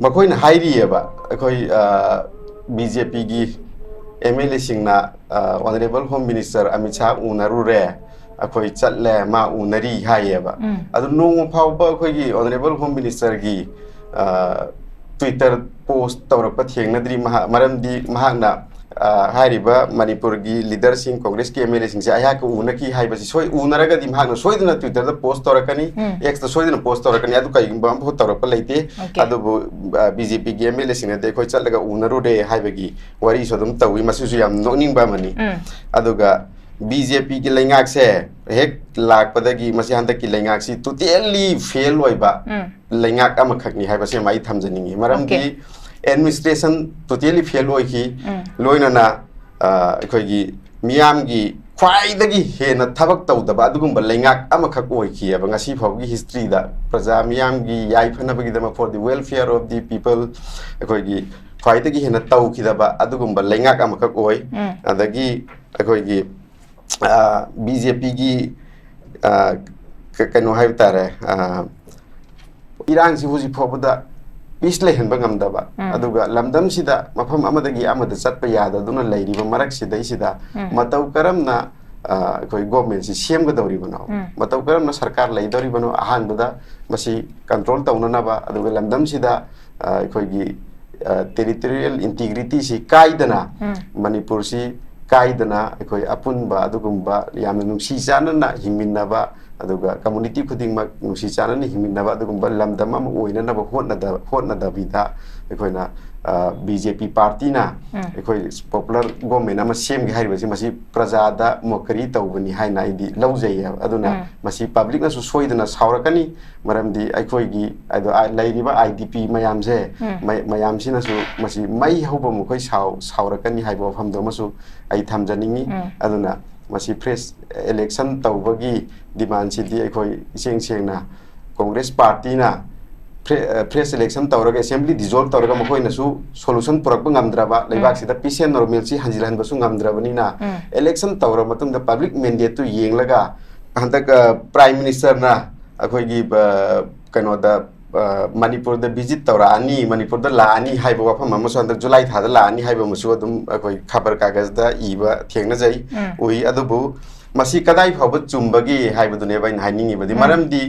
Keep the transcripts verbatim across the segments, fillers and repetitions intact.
ꯃꯈꯣꯏꯅ ꯍꯥꯏꯔꯤꯑꯕ, ꯑꯩꯈꯣꯏ ꯕꯤ ꯖꯦ ꯄꯤꯒꯤ ꯑꯦꯝ ꯑꯦꯜ ꯑꯦꯁꯤꯡꯅ honourable home minister Amit Shah ꯎꯅꯔꯨꯔꯦ, ꯑꯩꯈꯣꯏ ꯆꯠꯂꯦ, ꯃꯥ ꯎꯅꯔꯤ ꯍꯥꯏꯌꯦꯕ꯫ ꯎꯝ꯫ ꯑꯗꯨ ꯅꯣꯡꯃ ꯐꯥꯎꯕ ꯑꯩꯈꯣꯏꯒꯤ ꯑꯣꯅꯔꯦꯕꯜ ꯍꯣꯝ ꯃꯤꯅꯤꯁꯇꯔꯒꯤ ꯇ꯭ꯋꯤꯇꯔ ꯄꯣꯁ ꯇꯧꯔꯛꯄ ꯊꯦꯡꯅꯗ꯭ꯔꯤ꯫ ꯃꯍꯥꯛ, ꯃꯔꯝꯗꯤ ꯃꯍꯥꯛꯅ ꯑ, ꯍꯥꯏꯔꯤꯕ ꯃꯅꯤꯄꯨꯔꯒꯤ ꯂꯤꯗꯔꯁꯤꯡ, ꯀꯣꯡꯒ꯭ꯔꯦꯁꯀꯤ ꯑꯦꯝ ꯑꯦꯜ ꯑꯦꯁꯤꯡꯁꯦ ꯑꯩꯍꯥꯛꯀ ꯎꯅꯈꯤ ꯍꯥꯏꯕꯁꯤ ꯁꯣꯏ ꯎꯅꯔꯒꯗꯤ ꯃꯍꯥꯛꯅ ꯁꯣꯏꯗꯅ ꯇ꯭ꯋꯤꯇꯔꯗ ꯄꯣꯁ ꯇꯧꯔꯛꯀꯅꯤ, ꯎꯝ꯫ ꯑꯦꯛꯁꯇ ꯁꯣꯏꯗꯅ ꯄꯣꯁ ꯇꯧꯔꯛꯀꯅꯤ꯫ ꯑꯗꯨ ꯀꯩꯒꯨꯝꯕ ꯑꯃꯐꯥꯎ ꯇꯧꯔꯛꯄ ꯂꯩꯇꯦ꯫ Okay. ꯑꯗꯨꯕꯨ ꯕꯤ ꯖꯦ ꯄꯤꯒꯤ ꯑꯦꯝ ꯑꯦꯜ ꯑꯦꯁꯤꯡꯅꯗꯤ ꯑꯩꯈꯣꯏ ꯆꯠꯂꯒ ꯎꯅꯔꯨꯔꯦ ꯍꯥꯏꯕꯒꯤ ꯋꯥꯔꯤꯁꯨ ꯑꯗꯨꯝ ꯇꯧꯏ꯫ ꯃꯁꯤꯁꯨ ꯌꯥꯝ ꯅꯣꯛꯅꯤꯡꯕ ꯑꯃꯅꯤ꯫ ꯎꯝ꯫ ꯑꯗꯨꯒ ꯕꯤ ꯖꯦ ꯄꯤꯒꯤ ꯂꯩꯉꯥꯛꯁꯦ ꯍꯦꯛ ꯂꯥꯛꯄꯗꯒꯤ ꯃꯁꯤ ꯍꯟꯗꯛꯀꯤ ꯂꯩꯉꯥꯛꯁꯤ totally fail ꯑꯣꯏꯕ ꯎꯝ꯫ ꯂꯩꯉꯥꯛ ꯑꯃꯈꯛꯅꯤ ꯍꯥꯏꯕꯁꯤ ꯑꯃ ꯑꯩ ꯊꯝꯖꯅꯤꯡꯉꯤ꯫ ꯃꯔꯝꯗꯤ Okay. administration totally fail ꯑꯣꯏꯈꯤ꯫ ꯎꯝ꯫ ꯂꯣꯏꯅꯅ ꯑ, ꯑꯩꯈꯣꯏꯒꯤ ꯃꯤꯌꯥꯝꯒꯤ ꯈ꯭ꯋꯥꯏꯗꯒꯤ ꯍꯦꯟꯅ ꯊꯕꯛ ꯇꯧꯗꯕ ꯑꯗꯨꯒꯨꯝꯕ ꯂꯩꯉꯥꯛ ꯑꯃꯈꯛ ꯑꯣꯏꯈꯤꯑꯕ ꯉꯁꯤ ꯐꯥꯎꯕꯒꯤ ꯍꯤꯁꯇ꯭ꯔꯤꯗ꯫ ꯄ꯭ꯔꯖꯥ ꯃꯤꯌꯥꯝꯒꯤ ꯌꯥꯏꯐꯅꯕꯒꯤꯗꯃꯛ, for the welfare of the people, ꯑꯩꯈꯣꯏꯒꯤ ꯈ꯭ꯋꯥꯏꯗꯒꯤ ꯍꯦꯟꯅ ꯇꯧꯈꯤꯗꯕ ꯑꯗꯨꯒꯨꯝꯕ ꯂꯩꯉꯥꯛ ꯑꯃꯈꯛ ꯑꯣꯏ꯫ ꯎꯝ꯫ ꯑꯗꯒꯤ ꯑꯩꯈꯣꯏꯒꯤ ꯕꯤ ꯖꯦ ꯄꯤꯒꯤ ꯀꯩꯅꯣ ꯍꯥꯏꯕ ꯇꯥꯔꯦ, ꯑ, ꯏꯔꯥꯡꯁꯤ ꯍꯧꯖꯤꯛ ꯐꯥꯎꯕꯗ ꯄꯤꯁ ꯂꯩꯍꯟꯕ ꯉꯝꯗꯕ, ꯎꯝ꯫ ꯑꯗꯨꯒ ꯂꯝꯗꯝꯁꯤꯗ ꯃꯐꯝ ꯑꯃꯗꯒꯤ ꯑꯃꯗ ꯆꯠꯄ ꯌꯥꯗꯗꯨꯅ ꯂꯩꯔꯤꯕ ꯃꯔꯛꯁꯤꯗꯩꯁꯤꯗ ꯎꯝ꯫ ꯃꯇꯧ ꯀꯔꯝꯅ, ꯑ, ꯑꯩꯈꯣꯏ ꯒꯣꯔꯃꯦꯟꯁꯤ ꯁꯦꯝꯒꯗꯧꯔꯤꯕꯅꯣ, ꯎꯝ꯫ ꯃꯇꯧ ꯀꯔꯝꯅ ꯁꯔꯀꯥꯔ ꯂꯩꯗꯧꯔꯤꯕꯅꯣ, ꯑꯍꯥꯟꯕꯗ ꯃꯁꯤ ꯀꯟꯇ꯭ꯔꯣꯜ ꯇꯧꯅꯅꯕ, ꯑꯗꯨꯒ ꯂꯝꯗꯝꯁꯤꯗ, ꯑ, ꯑꯩꯈꯣꯏꯒꯤ ꯇꯦꯔꯤꯇꯣꯔꯤꯌꯦꯜ ꯏꯟꯇꯤꯒ꯭ꯔꯤꯇꯤꯁꯤ ꯀꯥꯏꯗꯅ, ꯎꯝ꯫ ꯃꯅꯤꯄꯨꯔꯁꯤ ꯀꯥꯏꯗꯅ ꯑꯩꯈꯣꯏ ꯑꯄꯨꯟꯕ ꯑꯗꯨꯒꯨꯝꯕ ꯌꯥꯝꯅ ꯅꯨꯡꯁꯤ ꯆꯥꯟꯅꯅ ꯍꯤꯡꯃꯤꯟꯅꯕ, ꯑꯗꯨꯒ ꯀꯝꯃꯨꯅꯤꯇꯤ ꯈꯨꯗꯤꯡꯃꯛ ꯅꯨꯡꯁꯤ ꯆꯥꯟꯅꯅ ꯍꯤꯡꯃꯤꯟꯅꯕ ꯑꯗꯨꯒꯨꯝꯕ ꯂꯝꯗꯝ ꯑꯃ ꯑꯣꯏꯅꯅꯕ ꯍꯣꯠꯅꯗ-, ꯍꯣꯠꯅꯗꯕꯤꯗ ꯑꯩꯈꯣꯏꯅ, ꯑ, ꯕꯤ ꯖꯦ ꯄꯤ ꯄꯥꯔꯇꯤꯅ ꯎꯝ꯫ ꯑꯩꯈꯣꯏ ꯄꯣꯄꯨꯂꯔ ꯒꯣꯔꯃꯦꯟ ꯑꯃ ꯁꯦꯝꯒꯦ ꯍꯥꯏꯔꯤꯕꯁꯤ ꯃꯁꯤ ꯄ꯭ꯔꯖꯥꯗ ꯃꯣꯀꯔꯤ ꯇꯧꯕꯅꯤ ꯍꯥꯏꯅ ꯑꯩꯗꯤ ꯂꯧꯖꯩꯌꯦꯕ꯫ ꯑꯗꯨꯅ ꯎꯝ꯫ ꯃꯁꯤ ꯄꯕ꯭ꯂꯤꯛꯅꯁꯨ ꯁꯣꯏꯗꯅ ꯁꯥꯎꯔꯛꯀꯅꯤ, ꯃꯔꯝꯗꯤ ꯑꯩꯈꯣꯏꯒꯤ ꯑꯗꯣ ꯑ-, ꯂꯩꯔꯤꯕ ꯑꯥꯏ ꯗꯤ ꯄꯤ ꯃꯌꯥꯝꯁꯦ, ꯎꯝ꯫ ꯃꯩ-, ꯃꯌꯥꯝꯁꯤꯅꯁꯨ ꯃꯁꯤ ꯃꯩ ꯍꯧꯕ ꯃꯈꯣꯏ ꯁꯥꯎ-, ꯁꯥꯎꯔꯛꯀꯅꯤ ꯍꯥꯏꯕ ꯋꯥꯐꯝꯗꯣ ꯑꯃꯁꯨ ꯑꯩ ꯊꯝꯖꯅꯤꯡꯉꯤ꯫ ꯎꯝ꯫ ꯑꯗꯨꯅ ꯃꯁꯤ ꯐ꯭ꯔꯦꯁ ꯏꯂꯦꯛꯁꯟ ꯇꯧꯕꯒꯤ ꯗꯤꯃꯥꯟꯁꯤꯗꯤ ꯑꯩꯈꯣꯏ ꯏꯁꯦꯡ ꯁꯦꯡꯅ ꯀꯣꯡꯒ꯭ꯔꯦꯁ ꯄꯥꯔꯇꯤꯅ ꯐ꯭ꯔꯦ-, ꯑ, ꯐ꯭ꯔꯦꯁ ꯏꯂꯦꯛꯁꯟ ꯇꯧꯔꯒ, ꯑꯦꯁꯦꯝꯕ꯭ꯂꯤ ꯗꯤꯖꯣꯜꯕ ꯇꯧꯔꯒ ꯃꯈꯣꯏꯅꯁꯨ ꯁꯣꯂꯨꯁꯟ ꯄꯨꯔꯛꯄ ꯉꯝꯗ꯭ꯔꯕ, ꯂꯩꯕꯥꯛꯁꯤꯗ ꯄꯤꯁ ꯑꯦꯟ ꯅꯣꯔꯃꯦꯜꯁꯤ ꯍꯟꯖꯤꯜꯍꯟꯕꯁꯨ ꯉꯝꯗ꯭ꯔꯕꯅꯤꯅ, ꯎꯝ꯫ ꯏꯂꯦꯛꯁꯟ ꯇꯧꯔꯕ ꯃꯇꯨꯡꯗ ꯄꯕ꯭ꯂꯤꯛ ꯃꯦꯟꯗꯦꯠꯇꯨ ꯌꯦꯡꯂꯒ ꯍꯟꯗꯛ, ꯑ, ꯄ꯭ꯔꯥꯏꯝ ꯃꯤꯅꯤꯁꯇꯔꯅ ꯑꯩꯈꯣꯏꯒꯤ, ꯑ, ꯀꯩꯅꯣꯗ, ꯑ, ꯃꯅꯤꯄꯨꯔꯗ visit ꯇꯧꯔꯛꯑꯅꯤ, ꯃꯅꯤꯄꯨꯔꯗ ꯂꯥꯛꯑꯅꯤ ꯍꯥꯏꯕ ꯋꯥꯐꯝ ꯑꯃꯁꯨ, ꯍꯟꯗꯛ ꯖꯨꯂꯥꯏ ꯊꯥꯗ ꯂꯥꯛꯑꯅꯤ ꯍꯥꯏꯕ ꯑꯃꯁꯨ ꯑꯗꯨꯝ ꯑꯩꯈꯣꯏ ꯈꯕꯔ ꯀꯥꯒꯖꯗ ꯏꯕ ꯊꯦꯡꯅꯖꯩ, ꯎꯝ꯫ ꯎꯏ꯫ ꯑꯗꯨꯕꯨ ꯃꯁꯤ ꯀꯗꯥꯏ ꯐꯥꯎꯕ ꯆꯨꯝꯕꯒꯦ ꯍꯥꯏꯕꯗꯨꯅꯦꯕ ꯑꯩꯅ ꯍꯥꯏꯅꯤꯡꯉꯤꯕꯗꯤ꯫ ꯎꯝ꯫ ꯃꯔꯝꯗꯤ,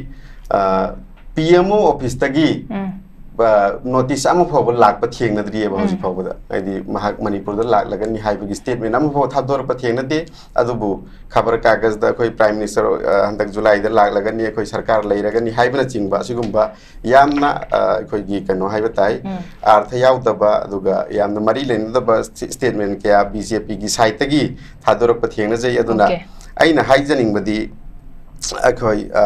ꯑ, P M O office ꯇꯒꯤ, ꯎꯝ꯫ ꯑ, notice ꯑꯃ ꯐꯥꯎꯕ ꯂꯥꯛꯄ ꯊꯦꯡꯅꯗ꯭ꯔꯤꯑꯕ ꯎꯝ꯫ ꯍꯧꯖꯤꯛ ꯐꯥꯎꯕꯗ꯫ ꯍꯥꯏꯗꯤ ꯃꯍꯥꯛ ꯃꯅꯤꯄꯨꯔꯗ ꯂꯥꯛꯂꯒꯅꯤ ꯍꯥꯏꯕꯒꯤ statement ꯑꯃ ꯐꯥꯎ ꯊꯥꯗꯣꯔꯛꯄ ꯊꯦꯡꯅꯗꯦ꯫ ꯑꯗꯨꯕꯨ ꯈꯕꯔ ꯀꯥꯒꯖꯗ ꯑꯩꯈꯣꯏ Prime Minister, ꯑ, ꯍꯟꯗꯛ ꯖꯨꯂꯥꯏꯗ ꯂꯥꯛꯂꯒꯅꯤ, ꯑꯩꯈꯣꯏ ꯁꯔꯀꯥꯔ ꯂꯩꯔꯒꯅꯤ ꯍꯥꯏꯕꯅꯆꯤꯡꯕ ꯑꯁꯤꯒꯨꯝꯕ ꯌꯥꯝꯅ, ꯑ, ꯑꯩꯈꯣꯏꯒꯤ ꯀꯩꯅꯣ ꯍꯥꯏꯕ ꯇꯥꯏ, ꯎꯝ꯫ ꯑꯥꯔꯊ ꯌꯥꯎꯗꯕ, ꯑꯗꯨꯒ ꯌꯥꯝꯅ ꯃꯔꯤ ꯂꯩꯅꯗꯕ ꯁ꯭ꯇꯦ-, statement ꯀꯌꯥ B J P ꯒꯤ side ꯇꯒꯤ ꯊꯥꯗꯣꯔꯛꯄ ꯊꯦꯡꯅꯖꯩ꯫ ꯑꯗꯨꯅ Okay. ꯑꯩꯅ ꯍꯥꯏꯖꯅꯤꯡꯕꯗꯤ, ꯑꯩꯈꯣꯏ, ꯑ,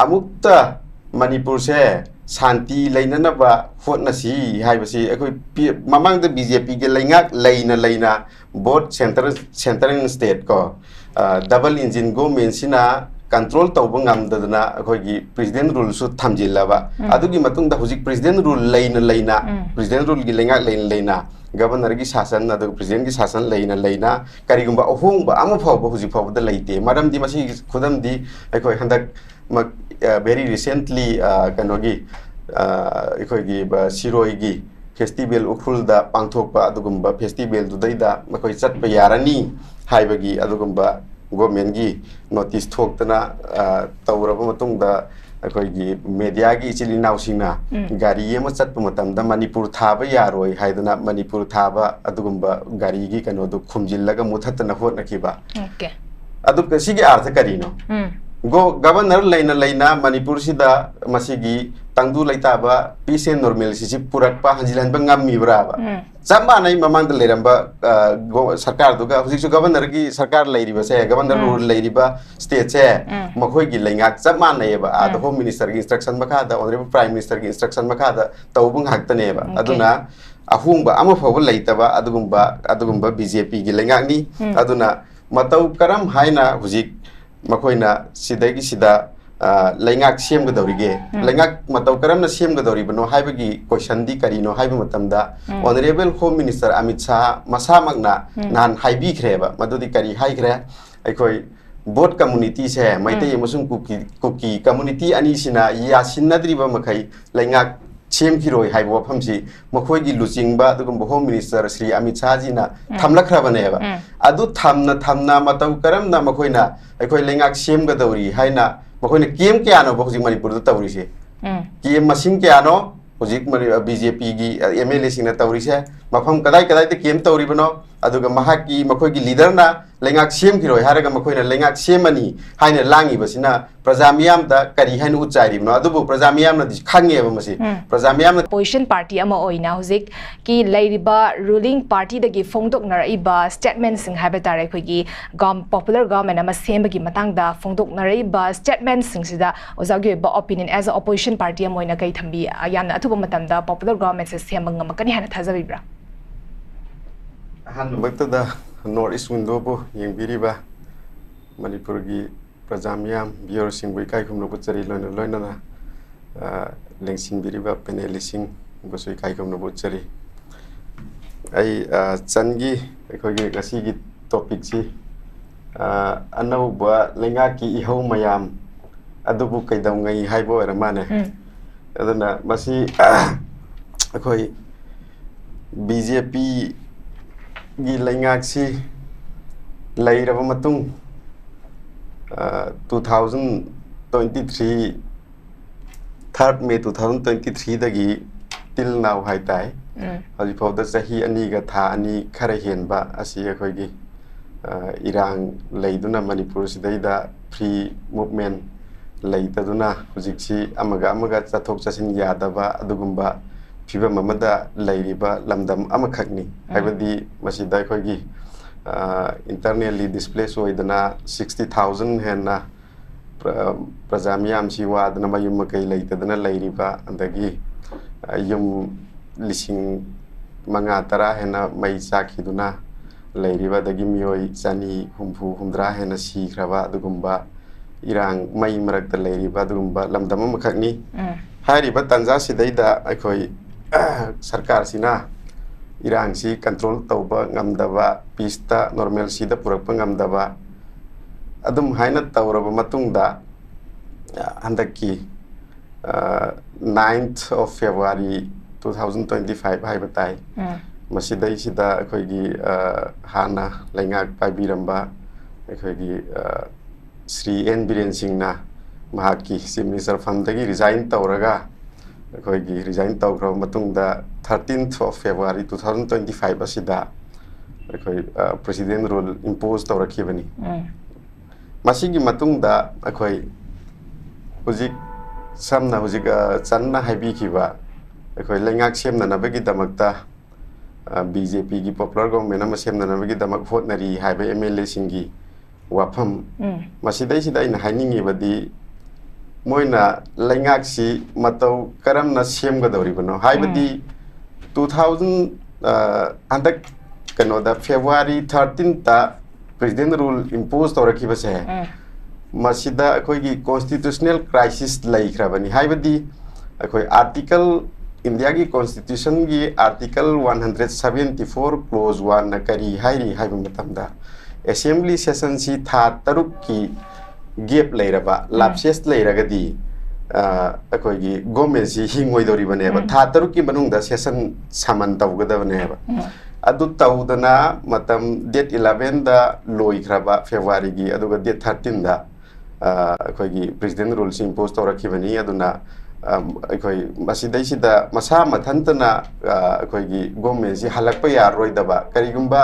ꯑꯃꯨꯛꯇ ꯃꯅꯤꯄꯨꯔꯁꯦ ꯁꯥꯟꯇꯤ ꯂꯩꯅꯅꯕ ꯍꯣꯠꯅꯁꯤ ꯍꯥꯏꯕꯁꯤ ꯑꯩꯈꯣꯏ ꯄꯤ-, ꯃꯃꯥꯡꯗ B J P ꯒꯤ ꯂꯩꯉꯥꯛ ꯂꯩꯅ ꯂꯩꯅ, both central, central and state ꯀꯣ, ꯑ, double engine government ꯁꯤꯅ control ꯇꯧꯕ ꯉꯝꯗꯗꯅ ꯑꯩꯈꯣꯏꯒꯤ President Rule ꯁꯨ ꯊꯝꯖꯤꯜꯂꯕ꯫ ꯎꯝ꯫ ꯑꯗꯨꯒꯤ ꯃꯇꯨꯡꯗ ꯍꯧꯖꯤꯛ President Rule ꯂꯩꯅ ꯂꯩꯅ, ꯎꯝ꯫ President Rule ꯒꯤ ꯂꯩꯉꯥꯛ ꯂꯩꯅ ꯂꯩꯅ, Governor ꯒꯤ ꯁꯥꯁꯟ ꯑꯗꯨꯒ President ꯀꯤ ꯁꯥꯁꯟ ꯂꯩꯅ ꯂꯩꯅ ꯀꯔꯤꯒꯨꯝꯕ ꯑꯍꯣꯡꯕ ꯑꯃ ꯐꯥꯎꯕ ꯍꯧꯖꯤꯛ ꯐꯥꯎꯕꯗ ꯂꯩꯇꯦ꯫ ꯃꯔꯝꯗꯤ ꯃꯁꯤꯒꯤ ꯈꯨꯗꯝꯗꯤ ꯑꯩꯈꯣꯏ ꯍꯟꯗꯛ ꯃꯛ-, ꯑ, very recently, ꯑ, ꯀꯩꯅꯣꯒꯤ, ꯑ, ꯑꯩꯈꯣꯏꯒꯤ ꯕ-, ꯁꯤꯔꯣꯏꯒꯤ festival, ꯎꯈ꯭ꯔꯨꯜꯗ ꯄꯥꯡꯊꯣꯛꯄ ꯑꯗꯨꯒꯨꯝꯕ festival ꯗꯨꯗꯩꯗ ꯃꯈꯣꯏ ꯆꯠꯄ ꯌꯥꯔꯅꯤ ꯍꯥꯏꯕꯒꯤ ꯑꯗꯨꯒꯨꯝꯕ government ꯀꯤ notice ꯊꯣꯛꯇꯅ, ꯑ, ꯇꯧꯔꯕ ꯃꯇꯨꯡꯗ, ꯑꯩꯈꯣꯏꯒꯤ media ꯒꯤ ꯏꯆꯤꯜ ꯏꯅꯥꯎꯁꯤꯡꯅ ꯎꯝ꯫ ꯒꯥꯔꯤ ꯑꯃ ꯆꯠꯄ ꯃꯇꯝꯗ ꯃꯅꯤꯄꯨꯔ ꯊꯥꯕ ꯌꯥꯔꯣꯏ ꯍꯥꯏꯗꯅ ꯃꯅꯤꯄꯨꯔ ꯊꯥꯕ ꯑꯗꯨꯒꯨꯝꯕ ꯒꯥꯔꯤꯒꯤ ꯀꯩꯅꯣꯗꯨ ꯈꯨꯝꯖꯤꯜꯂꯒ ꯃꯨꯊꯠꯇꯅ ꯍꯣꯠꯅꯈꯤꯕ꯫ Okay. ꯑꯗꯨ ꯁꯤꯒꯤ ꯑꯥꯔꯊ ꯀꯔꯤꯅꯣ? ꯎꯝ꯫ ꯒꯣ-, Governor ꯂꯩꯅ ꯂꯩꯅ ꯃꯅꯤꯄꯨꯔꯁꯤꯗ ꯃꯁꯤꯒꯤ ꯇꯪꯗꯨ ꯂꯩꯇꯥꯕ peace and normalcy ꯁꯤ ꯄꯨꯔꯛꯄ, ꯍꯟꯖꯤꯜꯍꯟꯕ ꯉꯝꯃꯤꯕ꯭ꯔꯥꯕ? ꯎꯝ꯫ ꯆꯞ ꯃꯥꯟꯅꯩ ꯃꯃꯥꯡꯗ ꯂꯩꯔꯝꯕ, ꯑ, ꯒꯣ-, ꯁꯔꯀꯥꯔꯗꯨꯒ ꯍꯧꯖꯤꯛꯁꯨ Governor ꯒꯤ ꯁꯔꯀꯥꯔ ꯂꯩꯔꯤꯕꯁꯦ, Governor ꯎꯝ꯫ Rule ꯂꯩꯔꯤꯕ state ꯁꯦ ꯎꯝ꯫ ꯃꯈꯣꯏꯒꯤ ꯂꯩꯉꯥꯛ ꯆꯞ ꯃꯥꯟꯅꯩꯌꯦꯕ꯫ ꯑꯥꯗ ꯎꯝ꯫ Home Minister ꯒꯤ instruction ꯃꯈꯥꯗ, Honourable Prime Minister ꯒꯤ instruction ꯃꯈꯥꯗ ꯇꯧꯕ ꯉꯥꯛꯇꯅꯦꯕ꯫ Okay. ꯑꯗꯨꯅ ꯑꯍꯣꯡꯕ ꯑꯃ ꯐꯥꯎꯕ ꯂꯩꯇꯕ ꯑꯗꯨꯒꯨꯝꯕ, ꯑꯗꯨꯒꯨꯝꯕ B J P ꯒꯤ ꯂꯩꯉꯥꯛꯅꯤ꯫ ꯎꯝ꯫ ꯑꯗꯨꯅ ꯃꯇꯧ ꯀꯔꯝ ꯍꯥꯏꯅ ꯍꯧꯖꯤꯛ ꯃꯈꯣꯏꯅ ꯁꯤꯗꯒꯤ ꯁꯤꯗ, ꯑ, ꯂꯩꯉꯥꯛ ꯁꯦꯝꯒꯗꯧꯔꯤꯒꯦ? ꯎꯝ꯫ ꯂꯩꯉꯥꯛ ꯃꯇꯧ ꯀꯔꯝꯅ ꯁꯦꯝꯒꯗꯧꯔꯤꯕꯅꯣ ꯍꯥꯏꯕꯒꯤ question ꯗꯤ ꯀꯔꯤꯅꯣ ꯍꯥꯏꯕ ꯃꯇꯝꯗ, ꯎꯝ꯫ Honourable Home Minister Amit Shah ꯃꯁꯥꯃꯛꯅ ꯎꯝ꯫ ꯅꯍꯥꯟ ꯍꯥꯏꯕꯤꯈ꯭ꯔꯦꯕ꯫ ꯃꯗꯨꯗꯤ ꯀꯔꯤ ꯍꯥꯏꯈ꯭ꯔꯦ? ꯑꯩꯈꯣꯏ ꯕꯣꯠ ꯀꯝꯃꯨꯅꯤꯇꯤꯁꯦ, ꯃꯩꯇꯩ ꯑꯃꯁꯨꯡ ꯀꯨꯀꯤ ꯀꯨꯀꯤ ꯀꯝꯃꯨꯅꯤꯇꯤ ꯑꯅꯤꯁꯤꯅ ꯌꯥꯁꯤꯟꯅꯗ꯭ꯔꯤꯕ ꯃꯈꯩ ꯂꯩꯉꯥꯛ ꯁꯦꯝꯈꯤꯔꯣꯏ ꯍꯥꯏꯕ ꯋꯥꯐꯝꯁꯤ ꯃꯈꯣꯏꯒꯤ ꯂꯨꯆꯤꯡꯕ ꯑꯗꯨꯒꯨꯝꯕ ꯍꯣꯝ ꯃꯤꯅꯤꯁꯇꯔ ꯁ꯭ꯔꯤ ꯑꯃꯤꯠ ꯁꯥꯍꯖꯤꯅ ꯊꯝꯂꯛꯈ꯭ꯔꯕꯅꯦꯕ꯫ ꯑꯗꯨ ꯊꯝꯅ ꯊꯝꯅ ꯃꯇꯧ ꯀꯔꯝꯅ ꯃꯈꯣꯏꯅ ꯑꯩꯈꯣꯏ ꯂꯩꯉꯥꯛ ꯁꯦꯝꯒꯗꯧꯔꯤ ꯍꯥꯏꯅ ꯃꯈꯣꯏꯅ ꯀꯦꯝ ꯀꯌꯥꯅꯣꯕ ꯍꯧꯖꯤꯛ ꯃꯅꯤꯄꯨꯔꯗ ꯇꯧꯔꯤꯁꯦ? ꯀꯦꯝ ꯃꯁꯤꯡ ꯀꯌꯥꯅꯣ ꯍꯧꯖꯤꯛ ꯕꯤ ꯖꯦ ꯄꯤꯒꯤ ꯑꯦꯝ ꯑꯦꯜ ꯑꯦꯁꯤꯡꯅ ꯇꯧꯔꯤꯁꯦ? ꯃꯐꯝ ꯀꯗꯥꯏ ꯀꯗꯥꯏꯗ ꯀꯦꯝ ꯇꯧꯔꯤꯕꯅꯣ? ꯑꯗꯨꯒ ꯃꯍꯥꯛꯀꯤ, ꯃꯈꯣꯏꯒꯤ ꯂꯤꯗꯔꯅ ꯂꯩꯉꯥꯛ ꯁꯦꯝꯈꯤꯔꯣꯏ ꯍꯥꯏꯔꯒ ꯃꯈꯣꯏꯅ ꯂꯩꯉꯥꯛ ꯁꯦꯝꯃꯅꯤ ꯍꯥꯏꯅ ꯂꯥꯡꯉꯤꯕꯁꯤꯅ ꯄ꯭ꯔꯖꯥ ꯃꯤꯌꯥꯝꯗ ꯀꯔꯤ ꯍꯥꯏꯅ ꯎꯠ ꯆꯥꯏꯔꯤꯕꯅꯣ? ꯑꯗꯨꯕꯨ ꯄ꯭ꯔꯖꯥ ꯃꯤꯌꯥꯝꯅꯗꯤ ꯈꯪꯉꯦꯕ ꯃꯁꯤ꯫ ꯄ꯭ꯔꯖꯥ ꯃꯤꯌꯥꯝꯅ ꯑꯣꯄꯣꯖꯤꯁꯟ ꯄꯥꯔꯇꯤ ꯑꯃ ꯑꯣꯏꯅ ꯍꯧꯖꯤꯛꯀꯤ ꯂꯩꯔꯤꯕ ꯔꯨꯂꯤꯡ ꯄꯥꯔꯇꯤꯗꯒꯤ ꯐꯣꯡꯗꯣꯛꯅꯔꯛꯏꯕ ꯁ꯭ꯇꯦꯠꯃꯦꯟꯁꯤꯡ ꯍꯥꯏꯕ ꯇꯥꯔꯦ, ꯑꯩꯈꯣꯏꯒꯤ ꯒꯣꯝ-, ꯄꯣꯄꯨꯂꯔ ꯒꯣꯚꯔꯟꯃꯦꯟ ꯑꯃ ꯁꯦꯝꯕꯒꯤ ꯃꯇꯥꯡꯗ ꯐꯣꯡꯗꯣꯛꯅꯔꯛꯏꯕ ꯁ꯭ꯇꯦꯠꯃꯦꯟꯁꯤꯡꯁꯤꯗ ꯑꯣꯖꯥꯒꯤ ꯑꯣꯏꯕ ꯑꯣꯄꯤꯅꯤꯌꯟ ꯑꯦꯖ ꯑ ꯑꯣꯄꯣꯖꯤꯁꯟ ꯄꯥꯔꯇꯤ ꯑꯃ ꯑꯣꯏꯅ ꯀꯩ ꯊꯝꯕꯤ? ꯌꯥꯝꯅ ꯑꯊꯨꯕ ꯃꯇꯝꯗ ꯄꯣꯄꯨꯂꯔ ꯒꯣꯚꯔꯟꯃꯦꯟꯁꯦ ꯁꯦꯝꯕ ꯉꯝꯃꯛꯀꯅꯤ ꯍꯥꯏꯅ ꯊꯥꯖꯕꯤꯕ꯭ꯔꯥ? ꯑꯍꯥꯟꯕꯃꯛꯇꯗ ꯅꯣꯔꯠ ꯏꯁ ꯋꯤꯟꯗꯣꯕꯨ ꯌꯦꯡꯕꯤꯔꯤꯕ ꯃꯅꯤꯄꯨꯔꯒꯤ ꯄ꯭ꯔꯖꯥ ꯃꯤꯌꯥꯝ, ꯚꯤꯌꯔꯁꯤꯡꯕꯨ ꯏꯀꯥꯏ ꯈꯨꯝꯅꯕ ꯎꯠꯆꯔꯤ꯫ ꯂꯣꯏꯅ ꯂꯣꯏꯅꯅ, ꯑ, ꯂꯦꯡꯁꯤꯟꯕꯤꯔꯤꯕ ꯄꯦꯅꯦꯂꯤꯁꯁꯤꯡꯕꯨꯁꯨ ꯏꯀꯥꯏ ꯈꯨꯝꯅꯕ ꯎꯠꯆꯔꯤ꯫ ꯑꯩ, ꯑ, ꯆꯟꯒꯤ ꯑꯩꯈꯣꯏꯒꯤ ꯉꯁꯤꯒꯤ ꯇꯣꯄꯤꯛꯁꯤ, ꯑ, ꯑꯅꯧꯕ ꯂꯩꯉꯥꯛꯀꯤ ꯏꯍꯧ ꯃꯌꯥꯝ ꯑꯗꯨꯕꯨ ꯀꯩꯗꯧꯉꯩ ꯍꯥꯏꯕ ꯑꯣꯏꯔ ꯃꯥꯜꯂꯦ꯫ ꯑꯗꯨꯅ ꯃꯁꯤ ꯑꯩꯈꯣꯏ ꯕꯤ ꯖꯦ ꯄꯤꯒꯤ ꯂꯩꯉꯥꯛꯁꯤ ꯂꯩꯔꯕ ꯃꯇꯨꯡ, ꯑ, two thousand twenty three, third May two thousand twenty three ꯗꯒꯤ till now ꯍꯥꯏ ꯇꯥꯏ, ꯎꯝ꯫ ꯍꯧꯖꯤꯛꯐꯥꯎꯗ ꯆꯍꯤ ꯑꯅꯤꯒ ꯊꯥ ꯑꯅꯤ ꯈꯔ ꯍꯦꯟꯕ ꯑꯁꯤ ꯑꯩꯈꯣꯏꯒꯤ, ꯑ, ꯏꯔꯥꯡ ꯂꯩꯗꯨꯅ ꯃꯅꯤꯄꯨꯔꯁꯤꯗꯩꯗ free movement ꯂꯩꯇꯗꯨꯅ ꯍꯧꯖꯤꯛꯁꯤ ꯑꯃꯒ ꯑꯃꯒ ꯆꯠꯊꯣꯛ ꯆꯠꯁꯤꯟ ꯌꯥꯗꯕ ꯑꯗꯨꯒꯨꯝꯕ ꯐꯤꯕꯝ ꯑꯃꯗ ꯂꯩꯔꯤꯕ ꯂꯝꯗꯝ ꯑꯃꯈꯛꯅꯤ꯫ ꯎꯝ꯫ ꯍꯥꯏꯕꯗꯤ ꯃꯁꯤꯗ ꯑꯩꯈꯣꯏꯒꯤ, ꯑ, internally displace ꯑꯣꯏꯗꯅ sixty thousand ꯍꯦꯟꯅ ꯄ꯭ꯔ-, ꯄ꯭ꯔꯖꯥ ꯃꯤꯌꯥꯝꯁꯤ ꯋꯥꯗꯅ ꯃꯌꯨꯝ ꯃꯀꯩ ꯂꯩꯇꯗꯅ ꯂꯩꯔꯤꯕ, ꯑꯗꯒꯤ, ꯑ, ꯌꯨꯝ ꯂꯤꯁꯤꯡ ꯃꯉꯥ ꯇꯔꯥ ꯍꯦꯟꯅ ꯃꯩ ꯆꯥꯛꯈꯤꯗꯨꯅ ꯂꯩꯔꯤꯕ, ꯑꯗꯒꯤ ꯃꯤꯑꯣꯏ ꯆꯅꯤ ꯍꯨꯝꯐꯨ ꯍꯨꯝꯗ꯭ꯔꯥ ꯍꯦꯟꯅ ꯁꯤꯈ꯭ꯔꯕ ꯑꯗꯨꯒꯨꯝꯕ ꯏꯔꯥꯡ ꯃꯩ ꯃꯔꯛꯇ ꯂꯩꯔꯤꯕ ꯑꯗꯨꯒꯨꯝꯕ ꯂꯝꯗꯝ ꯑꯃꯈꯛꯅꯤ꯫ ꯎꯝ꯫ ꯍꯥꯏꯔꯤꯕ ꯇꯥꯟꯖꯥꯁꯤꯗꯩꯗ ꯑꯩꯈꯣꯏ ꯁꯔꯀꯥꯔꯁꯤꯅ ꯏꯔꯥꯡꯁꯤ control ꯇꯧꯕ ꯉꯝꯗꯕ, peace ꯇ normalcy ꯗ ꯄꯨꯔꯛꯄ ꯉꯝꯗꯕ, ꯑꯗꯨꯝ ꯍꯥꯏꯅ ꯇꯧꯔꯕ ꯃꯇꯨꯡꯗ, ꯑ, ꯍꯟꯗꯛꯀꯤ, ꯑ, ninth of February two thousand twenty five ꯍꯥꯏꯕ ꯇꯥꯏ꯫ ꯎꯝ꯫ ꯃꯁꯤꯗꯩꯁꯤꯗ ꯑꯩꯈꯣꯏꯒꯤ, ꯑ, ꯍꯥꯟꯅ ꯂꯩꯉꯥꯛ ꯄꯥꯏꯕꯤꯔꯝꯕ ꯑꯩꯈꯣꯏꯒꯤ, ꯑ, ꯁ꯭ꯔꯤ ꯑꯦꯟ ꯕꯤꯔꯦꯟ ꯁꯤꯡꯅ ꯃꯍꯥꯛꯀꯤ Chief Minister ꯐꯝꯗꯒꯤ resign ꯇꯧꯔꯒ, ꯑꯩꯈꯣꯏꯒꯤ resign ꯇꯧꯈ꯭ꯔꯕ ꯃꯇꯨꯡꯗ thirteenth of February two thousand twenty five ꯑꯁꯤꯗ ꯑꯩꯈꯣꯏ, ꯑ, President Rule impose ꯇꯧꯔꯛꯈꯤꯕꯅꯤ꯫ ꯎꯝ꯫ ꯃꯁꯤꯒꯤ ꯃꯇꯨꯡꯗ ꯑꯩꯈꯣꯏ ꯍꯧꯖꯤꯛ ꯁꯝꯅ ꯍꯧꯖꯤꯛ, ꯑ, ꯆꯟꯅ ꯍꯥꯏꯕꯤꯈꯤꯕ ꯑꯩꯈꯣꯏ ꯂꯩꯉꯥꯛ ꯁꯦꯝꯅꯅꯕꯒꯤꯗꯃꯛꯇ, ꯑ, BJPꯒꯤ popular government ꯑꯃ ꯁꯦꯝꯅꯅꯕꯒꯤꯗꯃꯛ ꯍꯣꯠꯅꯔꯤ ꯍꯥꯏꯕ MLAꯁꯤꯡꯒꯤ ꯋꯥꯐꯝ꯫ ꯎꯝ꯫ ꯃꯁꯤꯗꯩꯁꯤꯗ ꯑꯩꯅ ꯍꯥꯏꯅꯤꯡꯉꯤꯕꯗꯤ, ꯃꯣꯏꯅ ꯂꯩꯉꯥꯛꯁꯤ ꯃꯇꯧ ꯀꯔꯝꯅ ꯁꯦꯝꯒꯗꯧꯔꯤꯕꯅꯣ? ꯍꯥꯏꯕꯗꯤ, ꯎꯝ꯫ Two thousand, ꯑ, ꯍꯟꯗꯛ ꯀꯩꯅꯣꯗ February thirteenth President Rule impose ꯇꯧꯔꯛꯈꯤꯕꯁꯦ, ꯎꯝ꯫ ꯃꯁꯤꯗ ꯑꯩꯈꯣꯏꯒꯤ constitutional crisis ꯂꯩꯈ꯭ꯔꯕꯅꯤ꯫ ꯍꯥꯏꯕꯗꯤ, ꯑꯩꯈꯣꯏ article, Indiaꯒꯤ Constitutionꯒꯤ article one hundred seventy four clause oneꯅ ꯀꯔꯤ ꯍꯥꯏꯔꯤ ꯍꯥꯏꯕ ꯃꯇꯝꯗ, assembly sessionꯁꯤ ꯊꯥ ꯇꯔꯨꯛꯀꯤ gap ꯂꯩꯔꯕ, ꯎꯝ꯫ Lapses ꯂꯩꯔꯒꯗꯤ, ꯑ, ꯑꯩꯈꯣꯏꯒꯤ governmentꯁꯤ ꯍꯤꯡꯉꯣꯏꯗꯧꯔꯤꯕꯅꯦꯕ꯫ ꯎꯝ꯫ ꯊꯥ ꯇꯔꯨꯛꯀꯤ ꯃꯅꯨꯡꯗ session summon ꯇꯧꯒꯗꯕꯅꯦꯕ꯫ ꯎꯝ꯫ ꯑꯗꯨ ꯇꯧꯗꯅ ꯃꯇꯝ date elevenꯗ ꯂꯣꯏꯈ꯭ꯔꯕ Februaryꯒꯤ, ꯑꯗꯨꯒ date thirteenꯗ, ꯑ, ꯑꯩꯈꯣꯏꯒꯤ President Ruleꯁꯤ impose ꯇꯧꯔꯛꯈꯤꯕꯅꯤ꯫ ꯑꯗꯨꯅ, ꯑ, ꯑꯩꯈꯣꯏ ꯃꯁꯤꯗꯩꯁꯤꯗ ꯃꯁꯥ ꯃꯊꯟꯇꯅ, ꯑ, ꯑꯩꯈꯣꯏꯒꯤ governmentꯁꯤ ꯍꯜꯂꯛꯄ ꯌꯥꯔꯔꯣꯏꯗꯕ, ꯀꯔꯤꯒꯨꯝꯕ